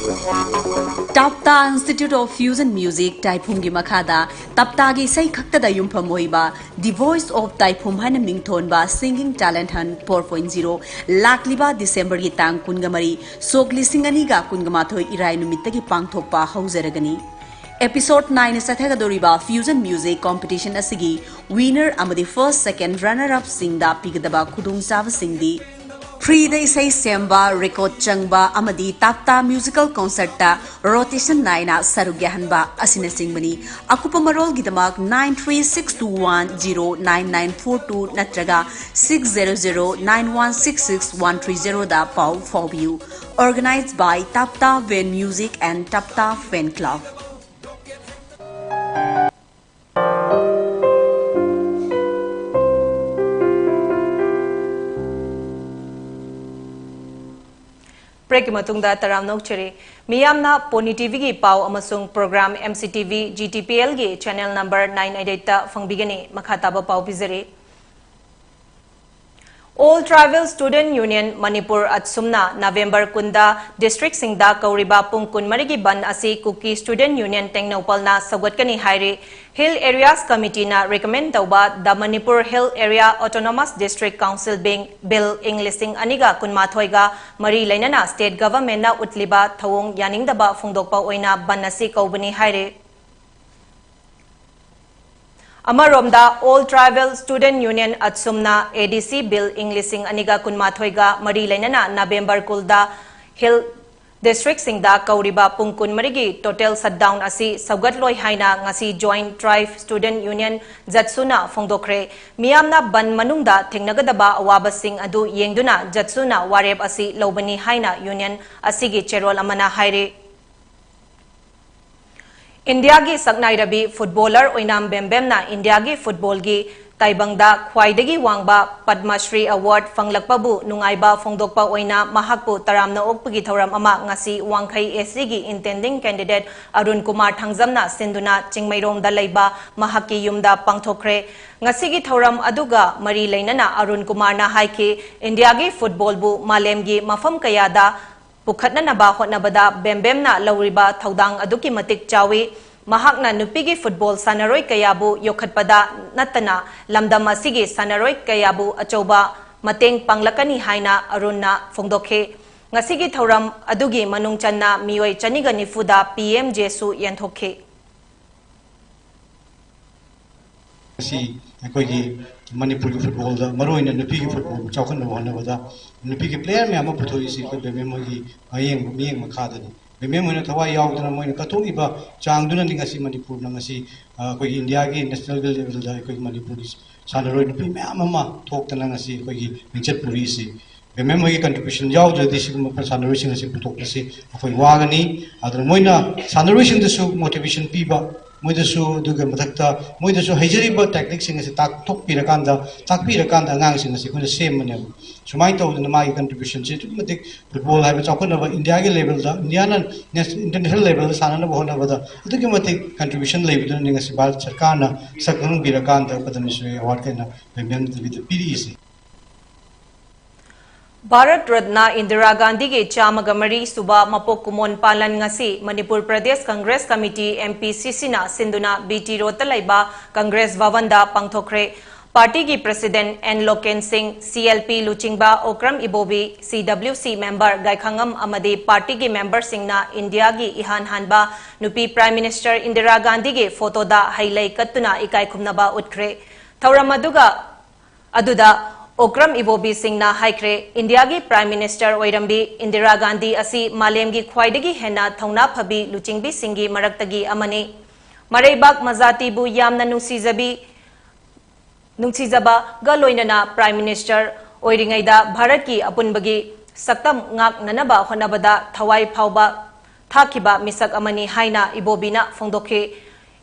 Tapta Institute of Fusion Music ꯇꯥꯏꯐꯨꯝꯒꯤ ꯃꯈꯥꯗ ꯇꯞꯇꯥꯒꯤ ꯏꯁꯩ ꯈꯛꯇꯗ ꯌꯨꯝꯐꯝ ꯑꯣꯏꯕ The Voice of ꯇꯥꯏꯐꯨꯝ ꯍꯥꯏꯅ ꯃꯤꯡꯊꯣꯟꯕ Singing Talent Hunt four point zero ꯂꯥꯛꯂꯤꯕ ꯗꯤꯁꯦꯝꯕꯔꯒꯤ ꯇꯥꯡ ꯀꯨꯟꯒ ꯃꯔꯤ, ꯁꯣꯛ ꯂꯤꯁꯤꯡ ꯑꯅꯤꯒ ꯀꯨꯟꯒ ꯃꯥꯊꯣꯏ ꯏꯔꯥꯏ ꯅꯨꯃꯤꯠꯇꯒꯤ ꯄꯥꯡꯊꯣꯛꯄ ꯍꯧꯖꯔꯒꯅꯤ꯫ Episode nine ꯆꯠꯊꯒꯗꯧꯔꯤꯕ Fusion Music Competition ꯑꯁꯤꯒꯤ winner ꯑꯃꯗꯤ first, second, runner up ꯁꯤꯡꯗ ꯄꯤꯒꯗꯕ ꯈꯨꯗꯣꯡꯆꯥꯕꯁꯤꯡꯗꯤ: Free ꯗ ꯏꯁꯩ ꯁꯦꯝꯕ, record ꯆꯪꯕ ꯑꯃꯗꯤ ꯇꯥꯞꯇꯥ musical concert ꯇ rotation ꯅꯥꯏꯅ ꯁꯔꯨꯛ ꯌꯥꯍꯟꯕ ꯑꯁꯤꯅꯆꯤꯡꯕꯅꯤ꯫ ꯑꯀꯨꯞꯄ ꯃꯔꯣꯜꯒꯤꯗꯃꯛ nine three six two one zero nine nine four two ꯅꯠꯇ꯭ꯔꯒ six zero zero nine one six six one three zero ꯗ ꯄꯥꯎ ꯐꯥꯎꯕꯤꯌꯨ꯫ Organized by Tapta Van Music and Tapta Fan Club. Break ꯀꯤ ꯃꯇꯨꯡꯗ ꯇꯔꯥꯝꯅ ꯑꯣꯛꯆꯔꯤ꯫ ꯃꯤꯌꯥꯝꯅ Pony T V ꯒꯤ ꯄꯥꯎ ꯑꯃꯁꯨꯡ program M C T V G T P L ꯒꯤ channel number nine eight eight ꯇ ꯐꯪꯕꯤꯒꯅꯤ꯫ ꯃꯈꯥ ꯇꯥꯕ ꯄꯥꯎ ꯄꯤꯖꯔꯤ꯫ All Tribal Student Union Manipur, ꯑꯠꯁꯨꯝꯅ November ꯀꯨꯟꯗ district ꯁꯤꯡꯗ ꯀꯧꯔꯤꯕ ꯄꯨꯡ ꯀꯨꯟꯃꯔꯤꯒꯤ ꯕꯟ ꯑꯁꯤ Kuki Student Union ꯇꯦꯡꯅꯧꯄꯜꯅ ꯁꯧꯒꯠꯀꯅꯤ ꯍꯥꯏꯔꯤ꯫ Hill Areas Committee ꯅ recommend ꯇꯧꯕ The Manipur Hill Area Autonomous District Council Bing-, Bill ꯏꯪ ꯂꯤꯁꯤꯡ ꯑꯅꯤꯒ ꯀꯨꯟꯃꯥꯊꯣꯏꯒ ꯃꯔꯤ ꯂꯩꯅꯅ state government ꯅ ꯎꯠꯂꯤꯕ ꯊꯧꯑꯣꯡ ꯌꯥꯅꯤꯡꯗꯕ ꯐꯣꯡꯗꯣꯛꯄ ꯑꯣꯏꯅ ꯕꯟ ꯑꯁꯤ ꯀꯧꯕꯅꯤ ꯍꯥꯏꯔꯤ꯫ ꯑꯃꯔꯣꯝꯗ, All Tribal Student Union, ꯑꯠꯁꯨꯝꯅ A D C Bill ꯏꯪ ꯂꯤꯁꯤꯡ ꯑꯅꯤꯒ ꯀꯨꯟꯃꯥꯊꯣꯏꯒ ꯃꯔꯤ ꯂꯩꯅꯅ November ꯀꯨꯟꯗ Hill district ꯁꯤꯡꯗ ꯀꯧꯔꯤꯕ ꯄꯨꯡ ꯀꯨꯟꯃꯔꯤꯒꯤ total shutdown ꯑꯁꯤ ꯁꯧꯒꯠꯂꯣꯏ ꯍꯥꯏꯅ ꯉꯁꯤ Joint Tribe Student Union, JATSU ꯅ ꯐꯣꯡꯗꯣꯛꯈ꯭ꯔꯦ꯫ ꯃꯤꯌꯥꯝꯅ ꯕꯟ ꯃꯅꯨꯡꯗ ꯊꯦꯡꯅꯒꯗꯕ ꯑꯋꯥꯕꯁꯤꯡ ꯑꯗꯨ ꯌꯦꯡꯗꯨꯅ JATSU ꯅ ꯋꯥꯔꯦꯞ ꯑꯁꯤ ꯂꯧꯕꯅꯤ ꯍꯥꯏꯅ union ꯑꯁꯤꯒꯤ ꯆꯦꯔꯣꯜ ꯑꯃꯅ ꯍꯥꯏꯔꯤ꯫ ꯏꯟꯗꯤꯌꯥꯒꯤ ꯁꯛꯅꯥꯏꯔꯕꯤ footballer ꯑꯣꯏꯅꯥꯝ ꯕꯦꯝꯕꯦꯝꯅ ꯏꯟꯗꯤꯌꯥꯒꯤ football ꯒꯤ ꯇꯥꯏꯕꯪꯗ ꯈ꯭ꯋꯥꯏꯗꯒꯤ ꯋꯥꯡꯕ Padma Shri Award ꯐꯪꯂꯛꯄꯕꯨ ꯅꯨꯡꯉꯥꯏꯕ ꯐꯣꯡꯗꯣꯛꯄ ꯑꯣꯏꯅ ꯃꯍꯥꯛꯄꯨ ꯇꯔꯥꯝꯅ ꯑꯣꯛꯄꯒꯤ ꯊꯧꯔꯝ ꯑꯃ ꯉꯁꯤ ꯋꯥꯡꯈꯩ A C ꯒꯤ intending candidate ꯑꯔꯨꯟ ꯀꯨꯃꯥꯔ ꯊꯥꯡꯖꯝꯅ ꯁꯤꯟꯗꯨꯅ ꯆꯤꯡꯃꯩꯔꯣꯡꯗ ꯂꯩꯕ ꯃꯍꯥꯛꯀꯤ ꯌꯨꯝꯗ ꯄꯥꯡꯊꯣꯛꯈ꯭ꯔꯦ꯫ ꯉꯁꯤꯒꯤ ꯊꯧꯔꯝ ꯑꯗꯨꯒ ꯃꯔꯤ ꯂꯩꯅꯅ ꯑꯔꯨꯟ ꯀꯨꯃꯥꯔꯅ ꯍꯥꯏꯈꯤ, ꯏꯟꯗꯤꯌꯥꯒꯤ football ꯕꯨ ꯃꯥꯂꯦꯝꯒꯤ ꯃꯐꯝ ꯀꯌꯥꯗ ꯄꯨꯈꯠꯅꯅꯕ ꯍꯣꯠꯅꯕꯗ ꯕꯦꯝꯕꯦꯝꯅ ꯂꯧꯔꯤꯕ ꯊꯧꯗꯥꯡ ꯑꯗꯨꯛꯀꯤ ꯃꯇꯤꯛ ꯆꯥꯎꯏ꯫ ꯃꯍꯥꯛꯅ ꯅꯨꯄꯤꯒꯤ ꯐꯨꯠꯕꯣꯜ ꯁꯥꯟꯅꯔꯣꯏ ꯀꯌꯥꯕꯨ ꯌꯣꯛꯈꯠꯄꯗ ꯅꯠꯇꯅ ꯂꯝꯗꯝ ꯑꯁꯤꯒꯤ ꯁꯥꯟꯅꯔꯣꯏ ꯀꯌꯥꯕꯨ ꯑꯆꯧꯕ ꯃꯇꯦꯡ ꯄꯥꯡꯂꯛꯀꯅꯤ ꯍꯥꯏꯅ ꯑꯔꯨꯟꯅ ꯐꯣꯡꯗꯣꯛꯈꯤ꯫ ꯉꯁꯤꯒꯤ ꯊꯧꯔꯝ ꯑꯗꯨꯒꯤ ꯃꯅꯨꯡ ꯆꯟꯅ ꯃꯤꯑꯣꯏ ꯆꯅꯤꯒ ꯅꯤꯐꯨꯗ ꯄꯤ ꯑꯦꯝ ꯖꯦꯁꯨ ꯌꯦꯟꯊꯣꯛꯈꯤ꯫ ꯉꯁꯤ ꯑꯩꯈꯣꯏꯒꯤ ꯃꯅꯤꯄꯨꯔꯒꯤ ꯐꯨꯠꯕꯣꯜꯗ, ꯃꯔꯨꯑꯣꯏꯅ ꯅꯨꯄꯤꯒꯤ ꯐꯨꯠꯕꯣꯜ ꯆꯥꯎꯈꯠꯅꯕ ꯍꯣꯠꯅꯕꯗ ꯅꯨꯄꯤꯒꯤ ꯄ꯭ꯂꯦꯌꯔ ꯃꯌꯥꯝ ꯑꯃ ꯄꯨꯊꯣꯛꯏꯁꯤ ꯑꯩꯈꯣꯏ ꯕꯦꯝꯕꯦꯝ ꯍꯣꯏꯒꯤ ꯃꯌꯦꯡ, ꯃꯤꯠꯌꯦꯡ ꯃꯈꯥꯗꯅꯤ꯫ ꯕꯦꯝꯕꯦꯝ ꯍꯣꯏꯅ ꯊꯋꯥꯏ ꯌꯥꯎꯗꯅ ꯃꯣꯏꯅ ꯀꯠꯊꯣꯛꯏꯕ ꯆꯥꯡꯗꯨꯅꯅꯤ ꯉꯁꯤ ꯃꯅꯤꯄꯨꯔꯅ ꯉꯁꯤ, ꯑ, ꯑꯩꯈꯣꯏꯒꯤ ꯏꯟꯗꯤꯌꯥꯒꯤ ꯅꯦꯁꯅꯦꯜ ꯂꯦꯚꯦꯜꯗ ꯑꯩꯈꯣꯏꯒꯤ ꯃꯅꯤꯄꯨꯔꯒꯤ ꯁꯥꯟꯅꯔꯣꯏ ꯅꯨꯄꯤ ꯃꯌꯥꯝ ꯑꯃ ꯊꯣꯛꯇꯅ ꯉꯁꯤ ꯑꯩꯈꯣꯏꯒꯤ ꯃꯤꯡꯆꯠ ꯄꯨꯔꯤꯁꯤ꯫ ꯕꯦꯝꯕꯦꯝ ꯍꯣꯏꯒꯤ ꯀꯟꯇ꯭ꯔꯤꯕ꯭ꯌꯨꯁꯟ ꯌꯥꯎꯗ꯭ꯔꯗꯤ ꯁꯤꯒꯨꯝꯕ ꯁꯥꯟꯅꯔꯣꯏꯁꯤꯡ ꯑꯁꯤ ꯄꯨꯊꯣꯛꯄꯁꯤ ꯑꯩꯈꯣꯏ ꯋꯥꯒꯅꯤ꯫ ꯑꯗꯨꯅ ꯃꯣꯏꯅ ꯁꯥꯟꯅꯔꯣꯏꯁꯤꯡꯗꯁꯨ ꯃꯣꯇꯤꯚꯦꯁꯟ ꯄꯤꯕ, ꯃꯣꯏꯗꯁꯨ, ꯑꯗꯨꯒ ꯃꯊꯛꯇ ꯃꯣꯏꯗꯁꯨ ꯍꯩꯖꯔꯤꯕ ꯇꯦꯛꯅꯤꯛꯁꯤꯡ ꯑꯁꯤ ꯇꯥꯛꯊꯣꯛꯄꯤꯔꯀꯥꯟꯗ, ꯇꯥꯛꯄꯤꯔꯀꯥꯟꯗ ꯑꯉꯥꯡꯁꯤꯡ ꯑꯁꯤ ꯑꯩꯈꯣꯏꯅ ꯁꯦꯝꯕꯅꯦꯕ꯫ ꯁꯨꯃꯥꯏꯅ ꯇꯧꯗꯅ ꯃꯥꯒꯤ ꯀꯟꯇ꯭ꯔꯤꯕ꯭ꯌꯨꯁꯟꯁꯤ ꯑꯗꯨꯛꯀꯤ ꯃꯇꯤꯛ, ꯐꯨꯠꯕꯣꯜ ꯍꯥꯏꯕ ꯆꯥꯎꯈꯠꯅꯕ ꯏꯟꯗꯤꯌꯥꯒꯤ ꯂꯦꯚꯦꯜꯗ, ꯏꯟꯗꯤꯌꯥꯅ ꯅꯦꯁ-, ꯏꯟꯇꯔꯅꯦꯁꯅꯦꯜ ꯂꯦꯚꯦꯜꯗ ꯁꯥꯟꯅꯅꯕ ꯍꯣꯠꯅꯕꯗ ꯑꯗꯨꯛꯀꯤ ꯃꯇꯤꯛ ꯀꯟꯇ꯭ꯔꯤꯕ꯭ꯌꯨꯁꯟ ꯂꯩꯕꯗꯨꯅꯅꯤ ꯉꯁꯤ ꯚꯥꯔꯠ ꯁꯔꯀꯥꯔꯅ ꯁꯛ ꯈꯪꯍꯟꯕꯤꯔꯀꯥꯟꯗ ꯄꯗꯃ ꯁ꯭ꯔꯤ ꯑꯦꯋꯥꯔꯗ ꯑꯣꯏꯅ ꯕꯦꯝꯕꯦꯝ ꯗꯦꯕꯤꯗ ꯄꯤꯔꯤꯁꯤ꯫ ꯚꯥꯔꯠ ꯔꯠꯅ ꯏꯟꯗꯤꯔꯥ ꯒꯥꯟꯙꯤꯒꯤ ꯆꯥꯝꯃꯒ ꯃꯔꯤ ꯁꯨꯕ ꯃꯄꯣꯛ ꯀꯨꯝꯑꯣꯟ ꯄꯥꯂꯟ ꯉꯁꯤ Manipur Pradesh Congress committee, M P ꯁꯤ ꯁꯤꯅ ꯁꯤꯟꯗꯨꯅ ꯕꯤ ꯇꯤ ꯔꯣꯗꯇ ꯂꯩꯕ ꯀꯪꯒ꯭ꯔꯦꯁ ꯚꯕꯟꯗ ꯄꯥꯡꯊꯣꯛꯈ꯭ꯔꯦ꯫ ꯄꯥꯔꯇꯤꯒꯤ ꯄ꯭ꯔꯁꯤꯗꯦꯟꯠ ꯑꯦꯟ ꯂꯣꯀꯦꯟ ꯁꯤꯡ, ꯁꯤ ꯑꯦꯜ ꯄꯤ ꯂꯨꯆꯤꯡꯕ ꯑꯣꯀ꯭ꯔꯝ ꯏꯕꯣꯕꯤ, ꯁꯤ ꯗꯕ꯭ꯂ꯭ꯌꯨ ꯁꯤ ꯃꯦꯝꯕꯔ ꯒꯥꯏꯈꯥꯉꯝ ꯑꯃꯗꯤ ꯄꯥꯔꯇꯤꯒꯤ ꯃꯦꯝꯕꯔꯁꯤꯡꯅ ꯏꯟꯗꯤꯌꯥꯒꯤ ꯏꯍꯥꯟ ꯍꯥꯟꯕ ꯅꯨꯄꯤ ꯄ꯭ꯔꯥꯏꯝ ꯃꯤꯅꯤꯁꯇꯔ ꯏꯟꯗꯤꯔꯥ ꯒꯥꯟꯙꯤꯒꯤ ꯐꯣꯇꯣꯗ ꯍꯩ ꯂꯩ ꯀꯠꯇꯨꯅ ꯏꯀꯥꯏ ꯈꯨꯝꯅꯕ ꯎꯠꯈ꯭ꯔꯦ꯫ ꯊꯧꯔꯝ ꯑꯗꯨꯒ ꯑꯗꯨꯗ ꯑꯣꯀ꯭ꯔꯝ ꯏꯕꯣꯕꯤꯁꯤꯡꯅ ꯍꯥꯏꯈ꯭ꯔꯦ, ꯏꯟꯗꯤꯌꯥꯒꯤ ꯄ꯭ꯔꯥꯏꯝ ꯃꯤꯅꯤꯁꯇꯔ ꯑꯣꯏꯔꯝꯕꯤ ꯏꯟꯗꯤꯔꯥ ꯒꯥꯟꯙꯤ ꯑꯁꯤ ꯃꯥꯂꯦꯝꯒꯤ ꯈ꯭ꯋꯥꯏꯗꯒꯤ ꯍꯦꯟꯅ ꯊꯧꯅꯥ ꯐꯕꯤ ꯂꯨꯆꯤꯡꯕꯤꯁꯤꯡꯒꯤ ꯃꯔꯛꯇꯒꯤ ꯑꯃꯅꯤ꯫ ꯃꯔꯩꯕꯥꯛ ꯃꯖꯥꯇꯤꯕꯨ ꯌꯥꯝꯅ ꯅꯨꯡꯁꯤꯖꯕꯤ, ꯅꯨꯡꯁꯤꯖꯕꯒ ꯂꯣꯏꯅꯅ ꯄ꯭ꯔꯥꯏꯝ ꯃꯤꯅꯤꯁꯇꯔ ꯑꯣꯏꯔꯤꯉꯩꯗ ꯚꯥꯔꯠꯀꯤ ꯑꯄꯨꯟꯕꯒꯤ ꯁꯛꯇꯝ ꯉꯥꯛꯅꯅꯕ ꯍꯣꯠꯅꯕꯗ ꯊꯋꯥꯏ ꯐꯥꯎꯕ ꯊꯥꯈꯤꯕ ꯃꯤꯁꯛ ꯑꯃꯅꯤ ꯍꯥꯏꯅ ꯏꯕꯣꯕꯤꯅ ꯐꯣꯡꯗꯣꯛꯈꯤ꯫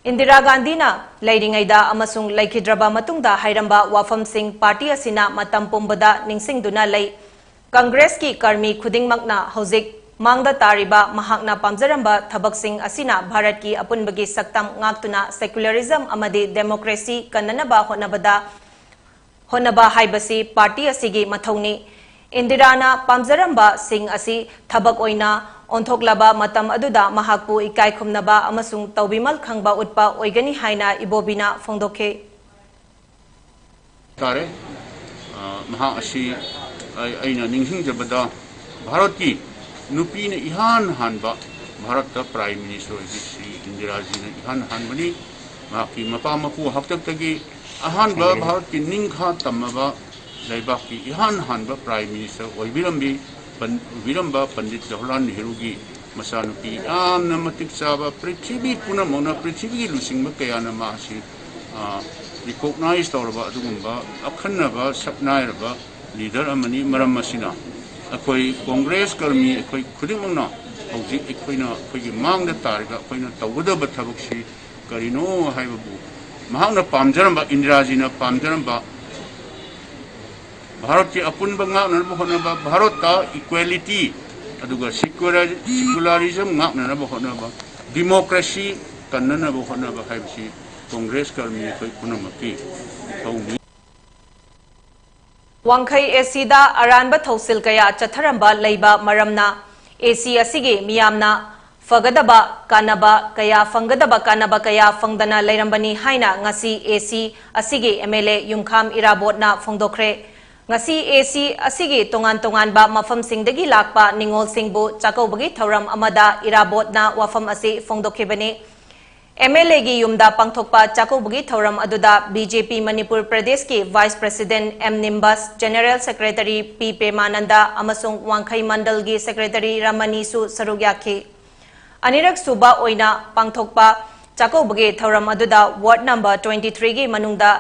ꯏꯟꯗꯤꯔꯥ ꯒꯥꯟꯙꯤꯅ ꯂꯩꯔꯤꯉꯩꯗ ꯑꯃꯁꯨꯡ ꯂꯩꯈꯤꯗ꯭ꯔꯕ ꯃꯇꯨꯡꯗ ꯍꯥꯏꯔꯝꯕ ꯋꯥꯐꯝꯁꯤꯡ ꯄꯥꯔꯇꯤ ꯑꯁꯤꯅ ꯃꯇꯝ ꯄꯨꯝꯕꯗ ꯅꯤꯡꯁꯤꯡꯗꯨꯅ ꯂꯩ꯫ ꯀꯪꯒ꯭ꯔꯦꯁꯀꯤ ꯀꯔꯃꯤ ꯈꯨꯗꯤꯡꯃꯛꯅ ꯍꯧꯖꯤꯛ ꯃꯥꯡꯗ ꯇꯥꯔꯤꯕ ꯃꯍꯥꯛꯅ ꯄꯥꯝꯖꯔꯝꯕ ꯊꯕꯛꯁꯤꯡ ꯑꯁꯤꯅ ꯚꯥꯔꯠꯀꯤ ꯑꯄꯨꯟꯕꯒꯤ ꯁꯛꯇꯝ ꯉꯥꯛꯇꯨꯅ ꯁꯦꯀꯨꯂꯔꯤꯖꯝ ꯑꯃꯗꯤ ꯗꯦꯃꯣꯀ꯭ꯔꯦꯁꯤ ꯀꯟꯅꯅꯕ ꯍꯣꯠꯅꯕꯗ ꯍꯣꯠꯅꯕ ꯍꯥꯏꯕꯁꯤ ꯄꯥꯔꯇꯤ ꯑꯁꯤꯒꯤ ꯃꯊꯧꯅꯤ꯫ ꯏꯟꯗꯤꯔꯥꯅ ꯄꯥꯝꯖꯔꯝꯕꯁꯤꯡ ꯑꯁꯤ ꯊꯕꯛ ꯑꯣꯏꯅ ꯑꯣꯟꯊꯣꯛꯂꯕ ꯃꯇꯝ ꯑꯗꯨꯗ ꯃꯍꯥꯛꯄꯨ ꯏꯀꯥꯏ ꯈꯨꯝꯅꯕ ꯑꯃꯁꯨꯡ ꯇꯧꯕꯤꯃꯜ ꯈꯪꯕ ꯎꯠꯄ ꯑꯣꯏꯒꯅꯤ ꯍꯥꯏꯅ ꯏꯕꯣꯕꯤꯅ ꯐꯣꯡꯗꯣꯛꯈꯤ꯫ ꯇꯥꯔꯦ꯫ ꯑ, ꯃꯍꯥꯛ ꯑꯁꯤ ꯑꯩ-, ꯑꯩꯅ ꯅꯤꯡꯁꯤꯡꯖꯕꯗ ꯚꯥꯔꯠꯀꯤ ꯅꯨꯄꯤꯅ ꯏꯍꯥꯟ ꯍꯥꯟꯕ, ꯚꯥꯔꯠꯇ Prime Minister ꯑꯣꯏꯕꯁꯤ ꯏꯟꯗꯤꯔꯥꯖꯤꯅ ꯏꯍꯥꯟ ꯍꯥꯟꯕꯅꯤ꯫ ꯃꯍꯥꯛꯀꯤ ꯃꯄꯥ ꯃꯄꯨ ꯍꯥꯛꯇꯛꯇꯒꯤ ꯑꯍꯥꯟꯕ ꯚꯥꯔꯠꯀꯤ ꯅꯤꯡꯈꯥ ꯇꯝꯃꯕ ꯂꯩꯕꯥꯛꯀꯤ ꯏꯍꯥꯟ ꯍꯥꯟꯕ Prime Minister ꯑꯣꯏꯕꯤꯔꯝꯕꯤ-, ꯄꯟ-, ꯑꯣꯏꯕꯤꯔꯝꯕ ꯄꯟꯗꯤꯠ ꯖꯋꯥꯍꯔꯂꯥꯜ ꯅꯦꯍꯔꯨꯒꯤ ꯃꯆꯥꯅꯨꯄꯤ ꯌꯥꯝꯅ ꯃꯇꯤꯛ ꯆꯥꯕ, ꯄ꯭ꯔꯤꯊꯤꯕꯤ ꯄꯨꯝꯅꯃꯛꯅ, ꯄ꯭ꯔꯤꯊꯤꯕꯤꯒꯤ ꯂꯨꯆꯤꯡꯕ ꯀꯌꯥꯅ ꯃꯍꯥꯛꯁꯤ, ꯑ, recognize ꯇꯧꯔꯕ ꯑꯗꯨꯒꯨꯝꯕ ꯑꯈꯟꯅꯕ ꯁꯛꯅꯥꯏꯔꯕ leader ꯑꯃꯅꯤ꯫ ꯃꯔꯝ ꯑꯁꯤꯅ ꯑꯩꯈꯣꯏ ꯀꯣꯡꯒ꯭ꯔꯦꯁ ꯀꯔꯃꯤ ꯑꯩꯈꯣꯏ ꯈꯨꯗꯤꯡꯃꯛꯅ ꯍꯧꯖꯤꯛ ꯑꯩꯈꯣꯏꯅ ꯑꯩꯈꯣꯏꯒꯤ ꯃꯥꯡꯗ ꯇꯥꯔꯒ ꯑꯩꯈꯣꯏꯅ ꯇꯧꯒꯗꯕ ꯊꯕꯛꯁꯤ ꯀꯔꯤꯅꯣ ꯍꯥꯏꯕꯕꯨ, ꯃꯍꯥꯛꯅ ꯄꯥꯝꯖꯔꯝꯕ, ꯏꯟꯗꯤꯔꯥꯖꯤꯅ ꯄꯥꯝꯖꯔꯝꯕ ꯚꯥꯔꯠꯀꯤ ꯑꯄꯨꯟꯕ ꯉꯥꯛꯅꯅꯕ ꯍꯣꯠꯅꯕ, ꯚꯥꯔꯠꯇ equality ꯑꯗꯨꯒ secular-, secularism ꯉꯥꯛꯅꯅꯕ ꯍꯣꯠꯅꯕ, democracy ꯀꯟꯅꯅꯕ ꯍꯣꯠꯅꯕ ꯍꯥꯏꯕꯁꯤ ꯀꯣꯡꯒ꯭ꯔꯦꯁ ꯀꯔꯃꯤ ꯑꯩꯈꯣꯏ ꯄꯨꯝꯅꯃꯛꯀꯤ ꯏꯊꯧꯅꯤ꯫ ꯋꯥꯡꯈꯩ ꯑꯦ ꯁꯤꯗ ꯑꯔꯥꯟꯕ ꯊꯧꯁꯤꯜ ꯀꯌꯥ ꯆꯠꯊꯔꯝꯕ ꯂꯩꯕ ꯃꯔꯝꯅ ꯑꯦ ꯁꯤ ꯑꯁꯤꯒꯤ ꯃꯤꯌꯥꯝꯅ ꯐꯒꯗꯕ ꯀꯥꯟꯅꯕ ꯀꯌꯥ, ꯐꯪꯒꯗꯕ ꯀꯥꯟꯅꯕ ꯀꯌꯥ ꯐꯪꯗꯅ ꯂꯩꯔꯝꯕꯅꯤ ꯍꯥꯏꯅ ꯉꯁꯤ ꯑꯦ ꯁꯤ ꯑꯁꯤꯒꯤ ꯑꯦꯝ ꯑꯦꯜ ꯑꯦ ꯌꯨꯝꯈꯥꯝ ꯏꯔꯥꯕꯣꯠꯅ ꯐꯣꯡꯗꯣꯛꯈ꯭ꯔꯦ꯫ ꯉꯁꯤ ꯑꯦ ꯁꯤ ꯑꯁꯤꯒꯤ ꯇꯣꯉꯥꯟ ꯇꯣꯉꯥꯟꯕ ꯃꯐꯝꯁꯤꯡꯗꯒꯤ ꯂꯥꯛꯄ ꯅꯤꯉꯣꯜꯁꯤꯡꯕꯨ ꯆꯥꯛꯀꯧꯕꯒꯤ ꯊꯧꯔꯝ ꯑꯃꯗ ꯏꯔꯥꯕꯣꯠꯅ ꯋꯥꯐꯝ ꯑꯁꯤ ꯐꯣꯡꯗꯣꯛꯈꯤꯕꯅꯤ꯫ ꯑꯦꯝ ꯑꯦꯜ ꯑꯦꯒꯤ ꯌꯨꯝꯗ ꯄꯥꯡꯊꯣꯛꯄ ꯆꯥꯛꯀꯧꯕꯒꯤ ꯊꯧꯔꯝ ꯑꯗꯨꯗ ꯕꯤ ꯖꯦ ꯄꯤ ꯃꯅꯤꯄꯨꯔ ꯄ꯭ꯔꯗꯦꯁꯀꯤ Vice President ꯑꯦꯝ ꯅꯤꯝꯕꯁ, General Secretary ꯄꯤ ꯄ꯭ꯔꯦꯃꯥꯅꯟꯗ ꯑꯃꯁꯨꯡ ꯋꯥꯡꯈꯩ ꯃꯟꯗꯜꯒꯤ Secretary ꯔꯃꯅꯤꯁꯨ ꯁꯔꯨꯛ ꯌꯥꯈꯤ꯫ ꯑꯅꯤꯔꯛ ꯁꯨꯕ ꯑꯣꯏꯅ ꯄꯥꯡꯊꯣꯛꯄ ꯆꯥꯛꯀꯧꯕꯒꯤ ꯊꯧꯔꯝ ꯑꯗꯨꯗ Ward number twenty three ꯒꯤ ꯃꯅꯨꯡꯗ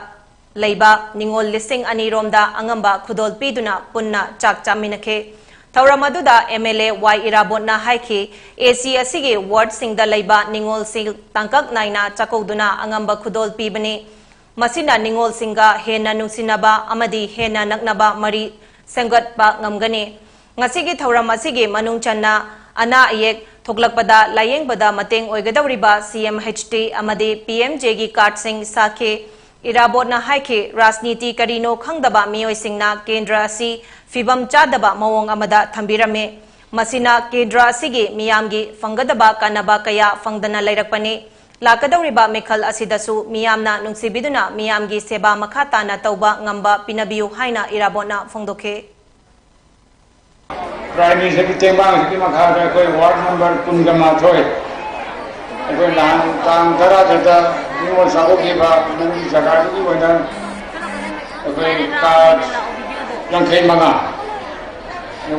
ꯂꯩꯕ ꯅꯤꯉꯣꯜ ꯂꯤꯁꯤꯡ ꯑꯅꯤ ꯔꯣꯝꯗ ꯑꯉꯝꯕ ꯈꯨꯗꯣꯜ ꯄꯤꯗꯨꯅ ꯄꯨꯟꯅ ꯆꯥꯛ ꯆꯥꯃꯤꯟꯅꯈꯤ꯫ ꯊꯧꯔꯝ ꯑꯗꯨꯗ ꯑꯦꯝ ꯑꯦꯜ ꯑꯦ ꯋꯥꯏ ꯏꯔꯥꯕꯣꯠꯅ ꯍꯥꯏꯈꯤ, ꯑꯦ ꯁꯤ ꯑꯁꯤꯒꯤ ꯋꯥꯔꯗꯁꯤꯡꯗ ꯂꯩꯕ ꯅꯤꯉꯣꯜꯁꯤꯡ ꯇꯥꯡꯀꯛ ꯅꯥꯏꯅ ꯆꯥꯛꯀꯧꯗꯨꯅ ꯑꯉꯝꯕ ꯈꯨꯗꯣꯜ ꯄꯤꯕꯅꯤ꯫ ꯃꯁꯤꯅ ꯅꯤꯉꯣꯜꯁꯤꯡꯒ ꯍꯦꯟꯅ ꯅꯨꯡꯁꯤꯅꯕ ꯑꯃꯗꯤ ꯍꯦꯟꯅ ꯅꯛꯅꯕ ꯃꯔꯤ ꯁꯦꯝꯒꯠꯄ ꯉꯝꯒꯅꯤ꯫ ꯉꯁꯤꯒꯤ ꯊꯧꯔꯝ ꯑꯁꯤꯒꯤ ꯃꯅꯨꯡ ꯆꯟꯅ ꯑꯅꯥ ꯑꯌꯦꯛ ꯊꯣꯛꯂꯛꯄꯗ ꯂꯥꯌꯦꯡꯕꯗ ꯃꯇꯦꯡ ꯑꯣꯏꯒꯗꯧꯔꯤꯕ ꯁꯤ ꯑꯦꯝ ꯑꯩꯆ ꯇꯤ ꯑꯃꯗꯤ ꯄꯤ ꯑꯦꯝ ꯖꯦꯒꯤ ꯀꯥꯔꯗꯁꯤꯡ ꯁꯥꯈꯤ꯫ ꯏꯔꯥꯕꯣꯠꯅ ꯍꯥꯏꯈꯤ, ꯔꯥꯖꯅꯤꯇꯤ ꯀꯔꯤꯅꯣ ꯈꯪꯗꯕ ꯃꯤꯑꯣꯏꯁꯤꯡꯅ ꯀꯦꯟꯗ꯭ꯔ ꯑꯁꯤ ꯐꯤꯕꯝ ꯆꯥꯗꯕ ꯃꯑꯣꯡ ꯑꯃꯗ ꯊꯝꯕꯤꯔꯝꯃꯤ꯫ ꯃꯁꯤꯅ ꯀꯦꯟꯗ꯭ꯔ ꯑꯁꯤꯒꯤ ꯃꯤꯌꯥꯝꯒꯤ ꯐꯪꯒꯗꯕ ꯀꯥꯟꯅꯕ ꯀꯌꯥ ꯐꯪꯗꯅ ꯂꯩꯔꯛꯄꯅꯤ꯫ ꯂꯥꯛꯀꯗꯧꯔꯤꯕ ꯃꯤꯈꯜ ꯑꯁꯤꯗꯁꯨ ꯃꯤꯌꯥꯝꯅ ꯅꯨꯡꯁꯤꯕꯤꯗꯨꯅ ꯃꯤꯌꯥꯝꯒꯤ ꯁꯦꯕꯥ ꯃꯈꯥ ꯇꯥꯅ ꯇꯧꯕ ꯉꯝꯕ ꯄꯤꯅꯕꯤꯌꯨ ꯍꯥꯏꯅ ꯏꯔꯥꯕꯣꯠꯅ ꯐꯣꯡꯗꯣꯛꯈꯤ꯫ ꯄ꯭ꯔꯥꯏꯝ ꯃꯤꯅꯤꯁꯇꯔꯒꯤ ꯇꯦꯡꯕꯥꯡꯁꯤꯒꯤ ꯃꯈꯥꯗ ꯑꯩꯈꯣꯏ ꯋꯥꯔꯗ ꯅꯝꯕꯔ ꯀꯨꯟꯒ ꯃꯥꯊꯣꯏ, ꯑꯩꯈꯣꯏ ꯅꯍꯥꯟ ꯇꯥꯡ ꯇꯔꯥꯗ ꯅꯤꯉꯣꯜ ꯆꯥꯛꯀꯧꯈꯤꯕ ꯅꯪꯒꯤ ꯖꯒꯥꯗꯨꯒꯤ ꯑꯣꯏꯅ ꯑꯩꯈꯣꯏ ꯀꯥꯔꯗ ꯌꯥꯡꯈꯩ ꯃꯉꯥ,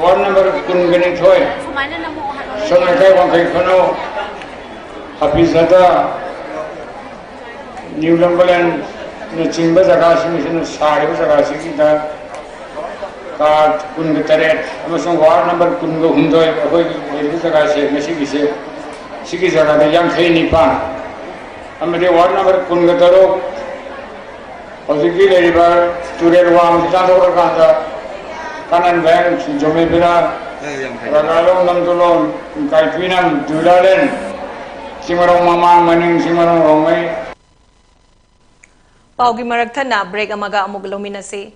ꯋꯥꯔꯗ ꯅꯝꯕꯔ ꯀꯨꯟꯒ ꯅꯤꯊꯣꯏ, ꯁꯣꯝ ꯂꯩꯀꯥꯏ ꯋꯥꯡꯈꯩ ꯈꯨꯅꯧ, ꯍꯥꯄꯤꯖꯗ, ꯅ꯭ꯌꯨ ꯂꯝꯕꯔꯂꯦꯟꯅꯆꯤꯡꯕ ꯖꯒꯥꯁꯤꯡꯁꯤꯅ ꯁꯥꯔꯤꯕ ꯖꯒꯥꯁꯤꯒꯤꯗ ꯀꯥꯔꯗ ꯀꯨꯟꯒ ꯇꯔꯦꯠ ꯑꯃꯁꯨꯡ ꯋꯥꯔꯗ ꯅꯝꯕꯔ ꯀꯨꯟꯒ ꯍꯨꯝꯗꯣꯏ, ꯑꯩꯈꯣꯏꯒꯤ ꯂꯩꯔꯤꯕ ꯖꯒꯥꯁꯦ, ꯃꯁꯤꯒꯤꯁꯦ, ꯁꯤꯒꯤ ꯖꯒꯥꯗ ꯌꯥꯡꯈꯩ ꯅꯤꯄꯥꯟ, ꯑꯃꯗꯤ ꯋꯥꯔꯗ ꯅꯝꯕꯔ ꯀꯨꯟꯒ ꯇꯔꯨꯛ, ꯍꯧꯖꯤꯛꯀꯤ ꯂꯩꯔꯤꯕ ꯇꯨꯔꯦꯜ ꯋꯥꯡꯃꯁꯤ ꯆꯥꯊꯣꯛꯂꯀꯥꯟꯗ ꯀꯥꯅꯟꯕꯦꯡ, ꯖꯣꯃꯦꯕꯤꯔꯥ, ꯔꯥꯒꯥꯂꯣꯡ, ꯅꯝꯗꯨꯂꯣꯡ, ꯀꯥꯏꯄꯤꯅꯝ, ꯗꯨꯂꯥꯂꯦꯟ, ꯆꯤꯡꯃꯔꯣꯡ ꯃꯃꯥꯡ, ꯃꯅꯤꯡ ꯆꯤꯡꯃꯔꯣꯡ ꯔꯣꯡꯃꯩ꯫ ꯄꯥꯎꯒꯤ ꯃꯔꯛ ꯊꯠꯅ ꯕ꯭ꯔꯦꯛ ꯑꯃꯒ ꯑꯃꯨꯛ ꯂꯧꯃꯤꯟꯅꯁꯤ꯫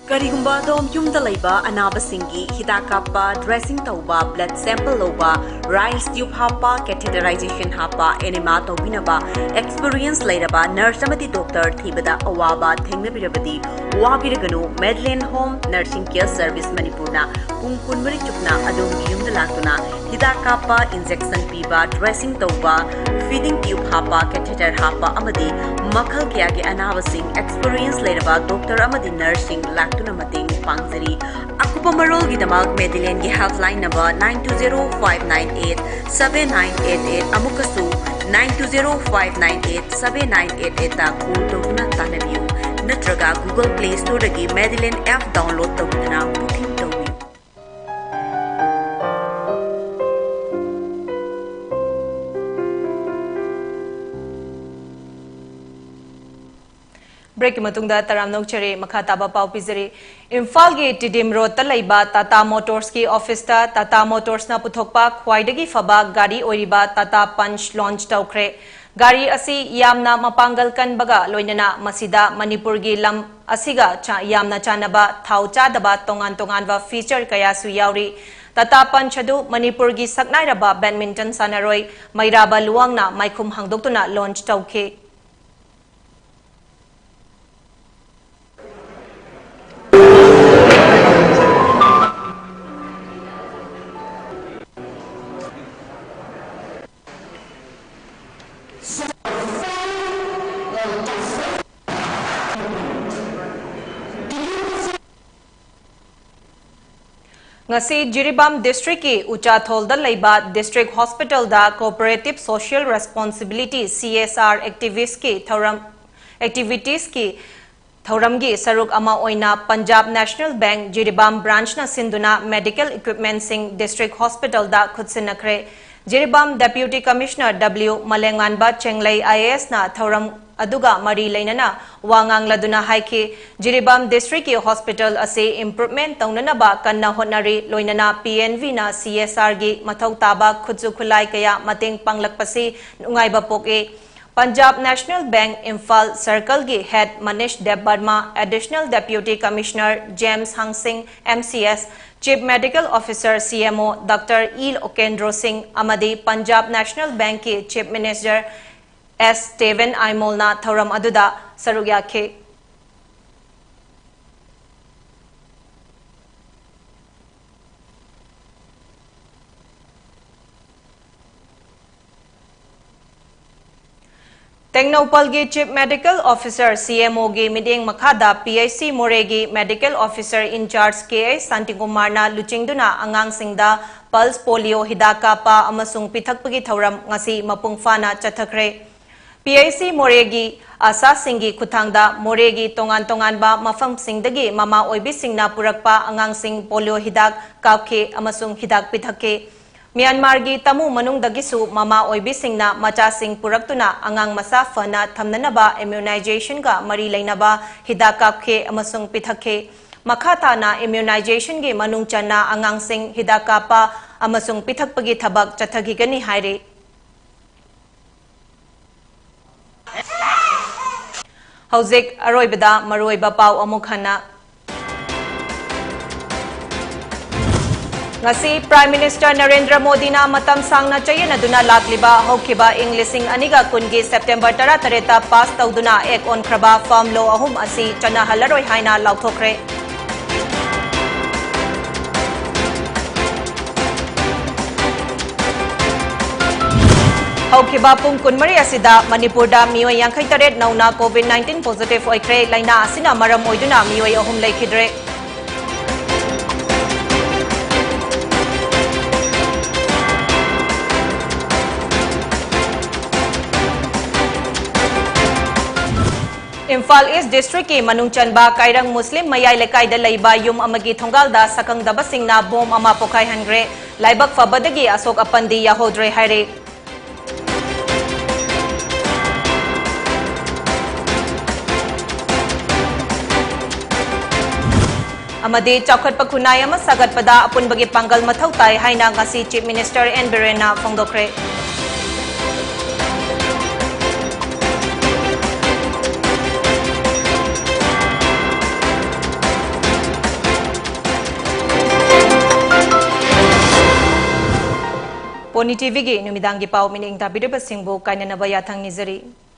ꯀꯔꯤꯒꯨꯝꯕ ꯑꯗꯣꯝ ꯌꯨꯝꯗ ꯂꯩꯕ ꯑꯅꯥꯕꯁꯤꯡꯒꯤ ꯍꯤꯗꯥꯛ ꯀꯥꯞꯄ, ꯗ꯭ꯔꯦꯁꯤꯡ ꯇꯧꯕ, ꯕ꯭ꯂꯗ ꯁꯦꯝꯄꯜ ꯂꯧꯕ, ꯔꯥꯏꯁ ꯇ꯭ꯌꯨꯕ ꯍꯥꯞꯄ, ꯀꯦꯊꯦꯇꯔꯥꯏꯖꯦꯁꯟ ꯍꯥꯞꯄ, ꯑꯦꯅꯦꯃꯥ ꯇꯧꯕꯤꯅꯕ ꯑꯦꯛꯁꯄꯤꯔꯤꯌꯦꯟꯁ ꯂꯩꯔꯕ ꯅꯔꯁ ꯑꯃꯗꯤ ꯗꯣꯛꯇꯔ ꯊꯤꯕꯗ ꯑꯋꯥꯕ ꯊꯦꯡꯅꯕꯤꯔꯕꯗꯤ ꯋꯥꯕꯤꯔꯒꯅꯨ꯫ ꯃꯦꯗꯂꯦꯟ ꯍꯣꯝ ꯅꯔꯁꯤꯡ ꯀꯦꯌꯔ ꯁꯔꯚꯤꯁ ꯃꯅꯤꯄꯨꯔꯅ ꯄꯨꯡ ꯀꯨꯟꯃꯔꯤ ꯆꯨꯞꯅ ꯑꯗꯣꯝꯒꯤ ꯌꯨꯝꯗ ꯂꯥꯛꯇꯨꯅ ꯍꯤꯗꯥꯛ ꯀꯥꯞꯄ, ꯏꯟꯖꯦꯛꯁꯟ ꯄꯤꯕ, ꯗ꯭ꯔꯦꯁꯤꯡ ꯇꯧꯕ, ꯐꯤꯗꯤꯡ ꯇ꯭ꯌꯨꯕ ꯍꯥꯞꯄ, ꯀꯦꯊꯦꯇꯔ ꯍꯥꯞꯄ ꯑꯃꯗꯤ ꯃꯈꯜ ꯀꯌꯥꯒꯤ ꯑꯅꯥꯕꯁꯤꯡ ꯑꯦꯛꯁꯄꯤꯔꯤꯌꯦꯟꯁ ꯂꯩꯔꯕ ꯗꯣꯛꯇꯔ ꯑꯃꯗꯤ ꯅꯔꯁꯁꯤꯡ ꯂꯥꯛꯇꯨꯅ ꯃꯇꯦꯡ ꯄꯥꯡꯖꯔꯤ꯫ ꯑꯀꯨꯞꯄ ꯃꯔꯣꯜꯒꯤꯗꯃꯛ ꯃꯦꯗꯤꯂꯦꯟꯒꯤ helpline number nine two zero five nine eight seven nine eight eight, ꯑꯃꯨꯛꯀꯁꯨ nine two zero five nine eight seven nine eight eight ꯇ ꯀꯣꯜ ꯇꯧꯗꯨꯅ ꯇꯥꯟꯅꯕꯤꯌꯨ, ꯅꯠꯇ꯭ꯔꯒ Google Play Store ꯗꯒꯤ ꯃꯦꯗꯤꯂꯦꯟ ꯑꯦꯞ ꯗꯥꯎꯟꯂꯣꯗ ꯇꯧꯗꯨꯅ ꯕꯨꯀꯤꯡ ꯇꯧꯕꯤꯌꯨ꯫ ꯕ꯭ꯔꯦꯛꯀꯤ ꯃꯇꯨꯡꯗ ꯇꯔꯥꯝꯅ ꯑꯣꯛꯆꯔꯤ꯫ ꯃꯈꯥ ꯇꯥꯕ ꯄꯥꯎ ꯄꯤꯖꯔꯤ꯫ ꯏꯝꯐꯥꯜꯒꯤ ꯇꯤꯗꯤꯝ ꯔꯣꯗꯇ ꯂꯩꯕ ꯇꯥꯇꯥ ꯃꯣꯇꯣꯔꯁꯀꯤ ꯑꯣꯐꯤꯁꯇ ꯇꯥꯇꯥ ꯃꯣꯇꯣꯔꯁꯅ ꯄꯨꯊꯣꯛꯄ ꯈ꯭ꯋꯥꯏꯗꯒꯤ ꯐꯕ ꯒꯥꯔꯤ ꯑꯣꯏꯔꯤꯕ ꯇꯥꯇꯥ ꯄꯟꯆ ꯂꯣꯟꯆ ꯇꯧꯈ꯭ꯔꯦ꯫ ꯒꯥꯔꯤ ꯑꯁꯤ ꯌꯥꯝꯅ ꯃꯄꯥꯡꯒꯜ ꯀꯟꯕꯒ ꯂꯣꯏꯅꯅ ꯃꯁꯤꯗ ꯃꯅꯤꯄꯨꯔꯒꯤ ꯂꯝ ꯑꯁꯤꯒ ꯆꯥ-, ꯌꯥꯝꯅ ꯆꯥꯟꯅꯕ ꯊꯥꯎ ꯆꯥꯗꯕ ꯇꯣꯉꯥꯟ ꯇꯣꯉꯥꯟꯕ feature ꯀꯌꯥꯁꯨ ꯌꯥꯎꯔꯤ꯫ Tata Punch ꯑꯗꯨ ꯃꯅꯤꯄꯨꯔꯒꯤ ꯁꯛꯅꯥꯏꯔꯕ badminton ꯁꯥꯟꯅꯔꯣꯏ ꯃꯩꯔꯥꯕ ꯂꯨꯋꯥꯡꯅ ꯃꯥꯏꯈꯨꯝ ꯍꯥꯡꯗꯣꯛꯇꯨꯅ launch ꯇꯧꯈꯤ꯫ ꯉꯁꯤ ꯖꯤꯔꯤꯕꯥꯝ district ꯀꯤ ꯎꯆꯥꯊꯣꯜꯗ ꯂꯩꯕ district hospital ꯗ corporative social responsibility, C S R, activist ꯀꯤ ꯊꯧꯔꯝ, activities ꯀꯤ ꯊꯧꯔꯝꯒꯤ ꯁꯔꯨꯛ ꯑꯃ ꯑꯣꯏꯅ Punjab National Bank Jiribam branch ꯅ ꯁꯤꯟꯗꯨꯅ medical equipment ꯁꯤꯡ district hospital the ꯈꯨꯠꯁꯤꯟꯅꯈ꯭ꯔꯦ꯫ Jiribam Deputy Commissioner W ꯃꯂꯦꯉꯥꯟꯕ ꯆꯦꯡꯂꯩ I A S ꯅ ꯊꯧꯔꯝ ꯑꯗꯨꯒ ꯃꯔꯤ ꯂꯩꯅꯅ ꯋꯥ ꯉꯥꯡꯂꯗꯨꯅ ꯍꯥꯏꯈꯤ, ꯖꯤꯔꯤꯕꯥꯝ district ꯀꯤ hospital ꯑꯁꯤ improvement ꯇꯧꯅꯅꯕ ꯀꯟꯅ ꯍꯣꯠꯅꯔꯤ, ꯂꯣꯏꯅꯅ P N V ꯅ C S R ꯒꯤ ꯃꯊꯧ ꯇꯥꯕ ꯈꯨꯠꯁꯨ ꯈꯨꯠꯂꯥꯏ ꯀꯌꯥ ꯃꯇꯦꯡ ꯄꯥꯡꯂꯛꯄꯁꯤ ꯅꯨꯡꯉꯥꯏꯕ ꯄꯣꯛꯏ꯫ Punjab National Bank Imphal circle ꯒꯤ head Manish Dev Barma, Additional Deputy Commissioner James Hangshing, M C S, Chief Medical Officer, C M O, Doctor E ꯂꯣꯀꯦꯟꯗ꯭ꯔꯣ ꯁꯤꯡ ꯑꯃꯗꯤ Punjab National Bank ꯀꯤ Chief Manager ꯑꯦꯁ ꯁ꯭ꯇꯦꯚꯦꯟ ꯑꯥꯏꯃꯣꯜꯅ ꯊꯧꯔꯝ ꯑꯗꯨꯗ ꯁꯔꯨꯛ ꯌꯥꯈꯤ꯫ ꯇꯦꯡꯅꯧꯄꯜꯒꯤ Chief Medical Officer, C M O ꯒꯤ ꯃꯤꯠꯌꯦꯡ ꯃꯈꯥꯗ P H C ꯃꯣꯔꯦꯒꯤ Medical Officer in charge K I ꯁꯥꯟꯇꯤꯀꯨꯃꯥꯔꯅ ꯂꯨꯆꯤꯡꯗꯨꯅ ꯑꯉꯥꯡꯁꯤꯡꯗ pulse polio ꯍꯤꯗꯥꯛ ꯀꯥꯞꯄ ꯑꯃꯁꯨꯡ ꯄꯤꯊꯛꯄꯒꯤ ꯊꯧꯔꯝ ꯉꯁꯤ ꯃꯄꯨꯡ ꯐꯥꯅ ꯆꯠꯊꯈ꯭ꯔꯦ꯫ P H C ꯃꯣꯔꯦꯒꯤ ꯑꯥꯁꯥꯁꯤꯡꯒꯤ ꯈꯨꯠꯊꯥꯡꯗ ꯃꯣꯔꯦꯒꯤ ꯇꯣꯉꯥꯟ ꯇꯣꯉꯥꯟꯕ ꯃꯐꯝꯁꯤꯡꯗꯒꯤ ꯃꯃꯥ ꯑꯣꯏꯕꯤꯁꯤꯡꯅ ꯄꯨꯔꯛꯄ ꯑꯉꯥꯡꯁꯤꯡ polio ꯍꯤꯗꯥꯛ ꯀꯥꯞꯈꯤ ꯑꯃꯁꯨꯡ ꯍꯤꯗꯥꯛ ꯄꯤꯊꯛꯈꯤ꯫ ꯃ꯭ꯌꯥꯟꯃꯥꯔꯒꯤ ꯇꯥꯃꯨ ꯃꯅꯨꯡꯗꯒꯤꯁꯨ ꯃꯃꯥ ꯑꯣꯏꯕꯤꯁꯤꯡꯅ ꯃꯆꯥꯁꯤꯡ ꯄꯨꯔꯛꯇꯨꯅ ꯑꯉꯥꯡ ꯃꯁꯥ ꯐꯅ ꯊꯝꯅꯅꯕ immunization ꯒ ꯃꯔꯤ ꯂꯩꯅꯕ ꯍꯤꯗꯥꯛ ꯀꯥꯞꯈꯤ ꯑꯃꯁꯨꯡ ꯄꯤꯊꯛꯈꯤ꯫ ꯃꯈꯥ ꯇꯥꯅ immunization ꯒꯤ ꯃꯅꯨꯡ ꯆꯟꯅ ꯑꯉꯥꯡꯁꯤꯡ ꯍꯤꯗꯥꯛ ꯀꯥꯞꯄ ꯑꯃꯁꯨꯡ ꯄꯤꯊꯛꯄꯒꯤ ꯊꯕꯛ ꯆꯠꯊꯈꯤꯒꯅꯤ ꯍꯥꯏꯔꯤ꯫ ꯍꯧꯖꯤꯛ ꯑꯔꯣꯏꯕꯗ ꯃꯔꯨꯑꯣꯏꯕ ꯄꯥꯎ ꯑꯃꯨꯛ ꯍꯟꯅ꯫ ꯉꯁꯤ Prime Minister ꯅꯔꯦꯟꯗ꯭ꯔ ꯃꯣꯗꯤꯅ ꯃꯇꯝ ꯁꯥꯡꯅ ꯆꯌꯦꯠꯅꯗꯨꯅ ꯂꯥꯛꯂꯤꯕ ꯍꯧꯈꯤꯕ ꯏꯪ ꯂꯤꯁꯤꯡ ꯑꯅꯤꯒ ꯀꯨꯟꯒꯤ September ꯇꯔꯥꯇꯔꯦꯠꯇ pass ꯇꯧꯗꯨꯅ act ꯑꯣꯟꯈ꯭ꯔꯕ farm law ꯑꯍꯨꯝ ꯑꯁꯤ ꯆꯠꯅꯍꯜꯂꯔꯣꯏ ꯍꯥꯏꯅ ꯂꯥꯎꯊꯣꯛꯈ꯭ꯔꯦ꯫ ꯍꯧꯈꯤꯕ ꯄꯨꯡ ꯀꯨꯟꯃꯔꯤ ꯑꯁꯤꯗ ꯃꯅꯤꯄꯨꯔꯗ ꯃꯤꯑꯣꯏ ꯌꯥꯡꯈꯩ ꯇꯔꯦꯠ ꯅꯧꯅ COVID nineteen positive ꯑꯣꯏꯈ꯭ꯔꯦ꯫ ꯂꯥꯏꯅꯥ ꯑꯁꯤꯅ ꯃꯔꯝ ꯑꯣꯏꯗꯨꯅ ꯃꯤꯑꯣꯏ ꯑꯍꯨꯝ ꯂꯩꯈꯤꯗ꯭ꯔꯦ꯫ ꯏꯝꯐꯥꯜ East District ꯀꯤ ꯃꯅꯨꯡ ꯆꯟꯕ ꯀꯥꯏꯔꯪ ꯃꯨꯁꯂꯤꯝ ꯃꯌꯥꯏ ꯂꯩꯀꯥꯏꯗ ꯂꯩꯕ ꯌꯨꯝ ꯑꯃꯒꯤ ꯊꯣꯡꯒꯥꯜꯗ ꯁꯛꯈꯪꯗꯕꯁꯤꯡꯅ bomb ꯑꯃ ꯄꯣꯈꯥꯏꯍꯟꯈ꯭ꯔꯦ꯫ ꯂꯥꯏꯕꯛ ꯐꯕꯗꯒꯤ ꯑꯁꯣꯛ ꯑꯄꯟꯗꯤ ꯌꯥꯎꯍꯧꯗ꯭ꯔꯦ ꯍꯥꯏꯔꯤ꯫ ꯑꯃꯗꯤ ꯆꯥꯎꯈꯠꯄ ꯈꯨꯟꯅꯥꯏ ꯑꯃ ꯁꯥꯒꯠꯄꯗ ꯑꯄꯨꯟꯕꯒꯤ ꯄꯥꯡꯒꯜ ꯃꯊꯧ ꯇꯥꯏ ꯍꯥꯏꯅ ꯉꯁꯤ Chief Minister ꯑꯦꯟ ꯕꯤꯔꯦꯟꯅ ꯐꯣꯡꯗꯣꯛꯈ꯭ꯔꯦ꯫ Pony TV ꯒꯤ ꯅꯨꯃꯤꯗꯥꯡꯒꯤ ꯄꯥꯎ ꯃꯤꯠꯌꯦꯡ ꯇꯥꯕꯤꯔꯤꯕꯁꯤꯡꯕꯨ ꯀꯥꯏꯅꯅꯕ ꯌꯥꯊꯪ ꯅꯤꯖꯔꯤ꯫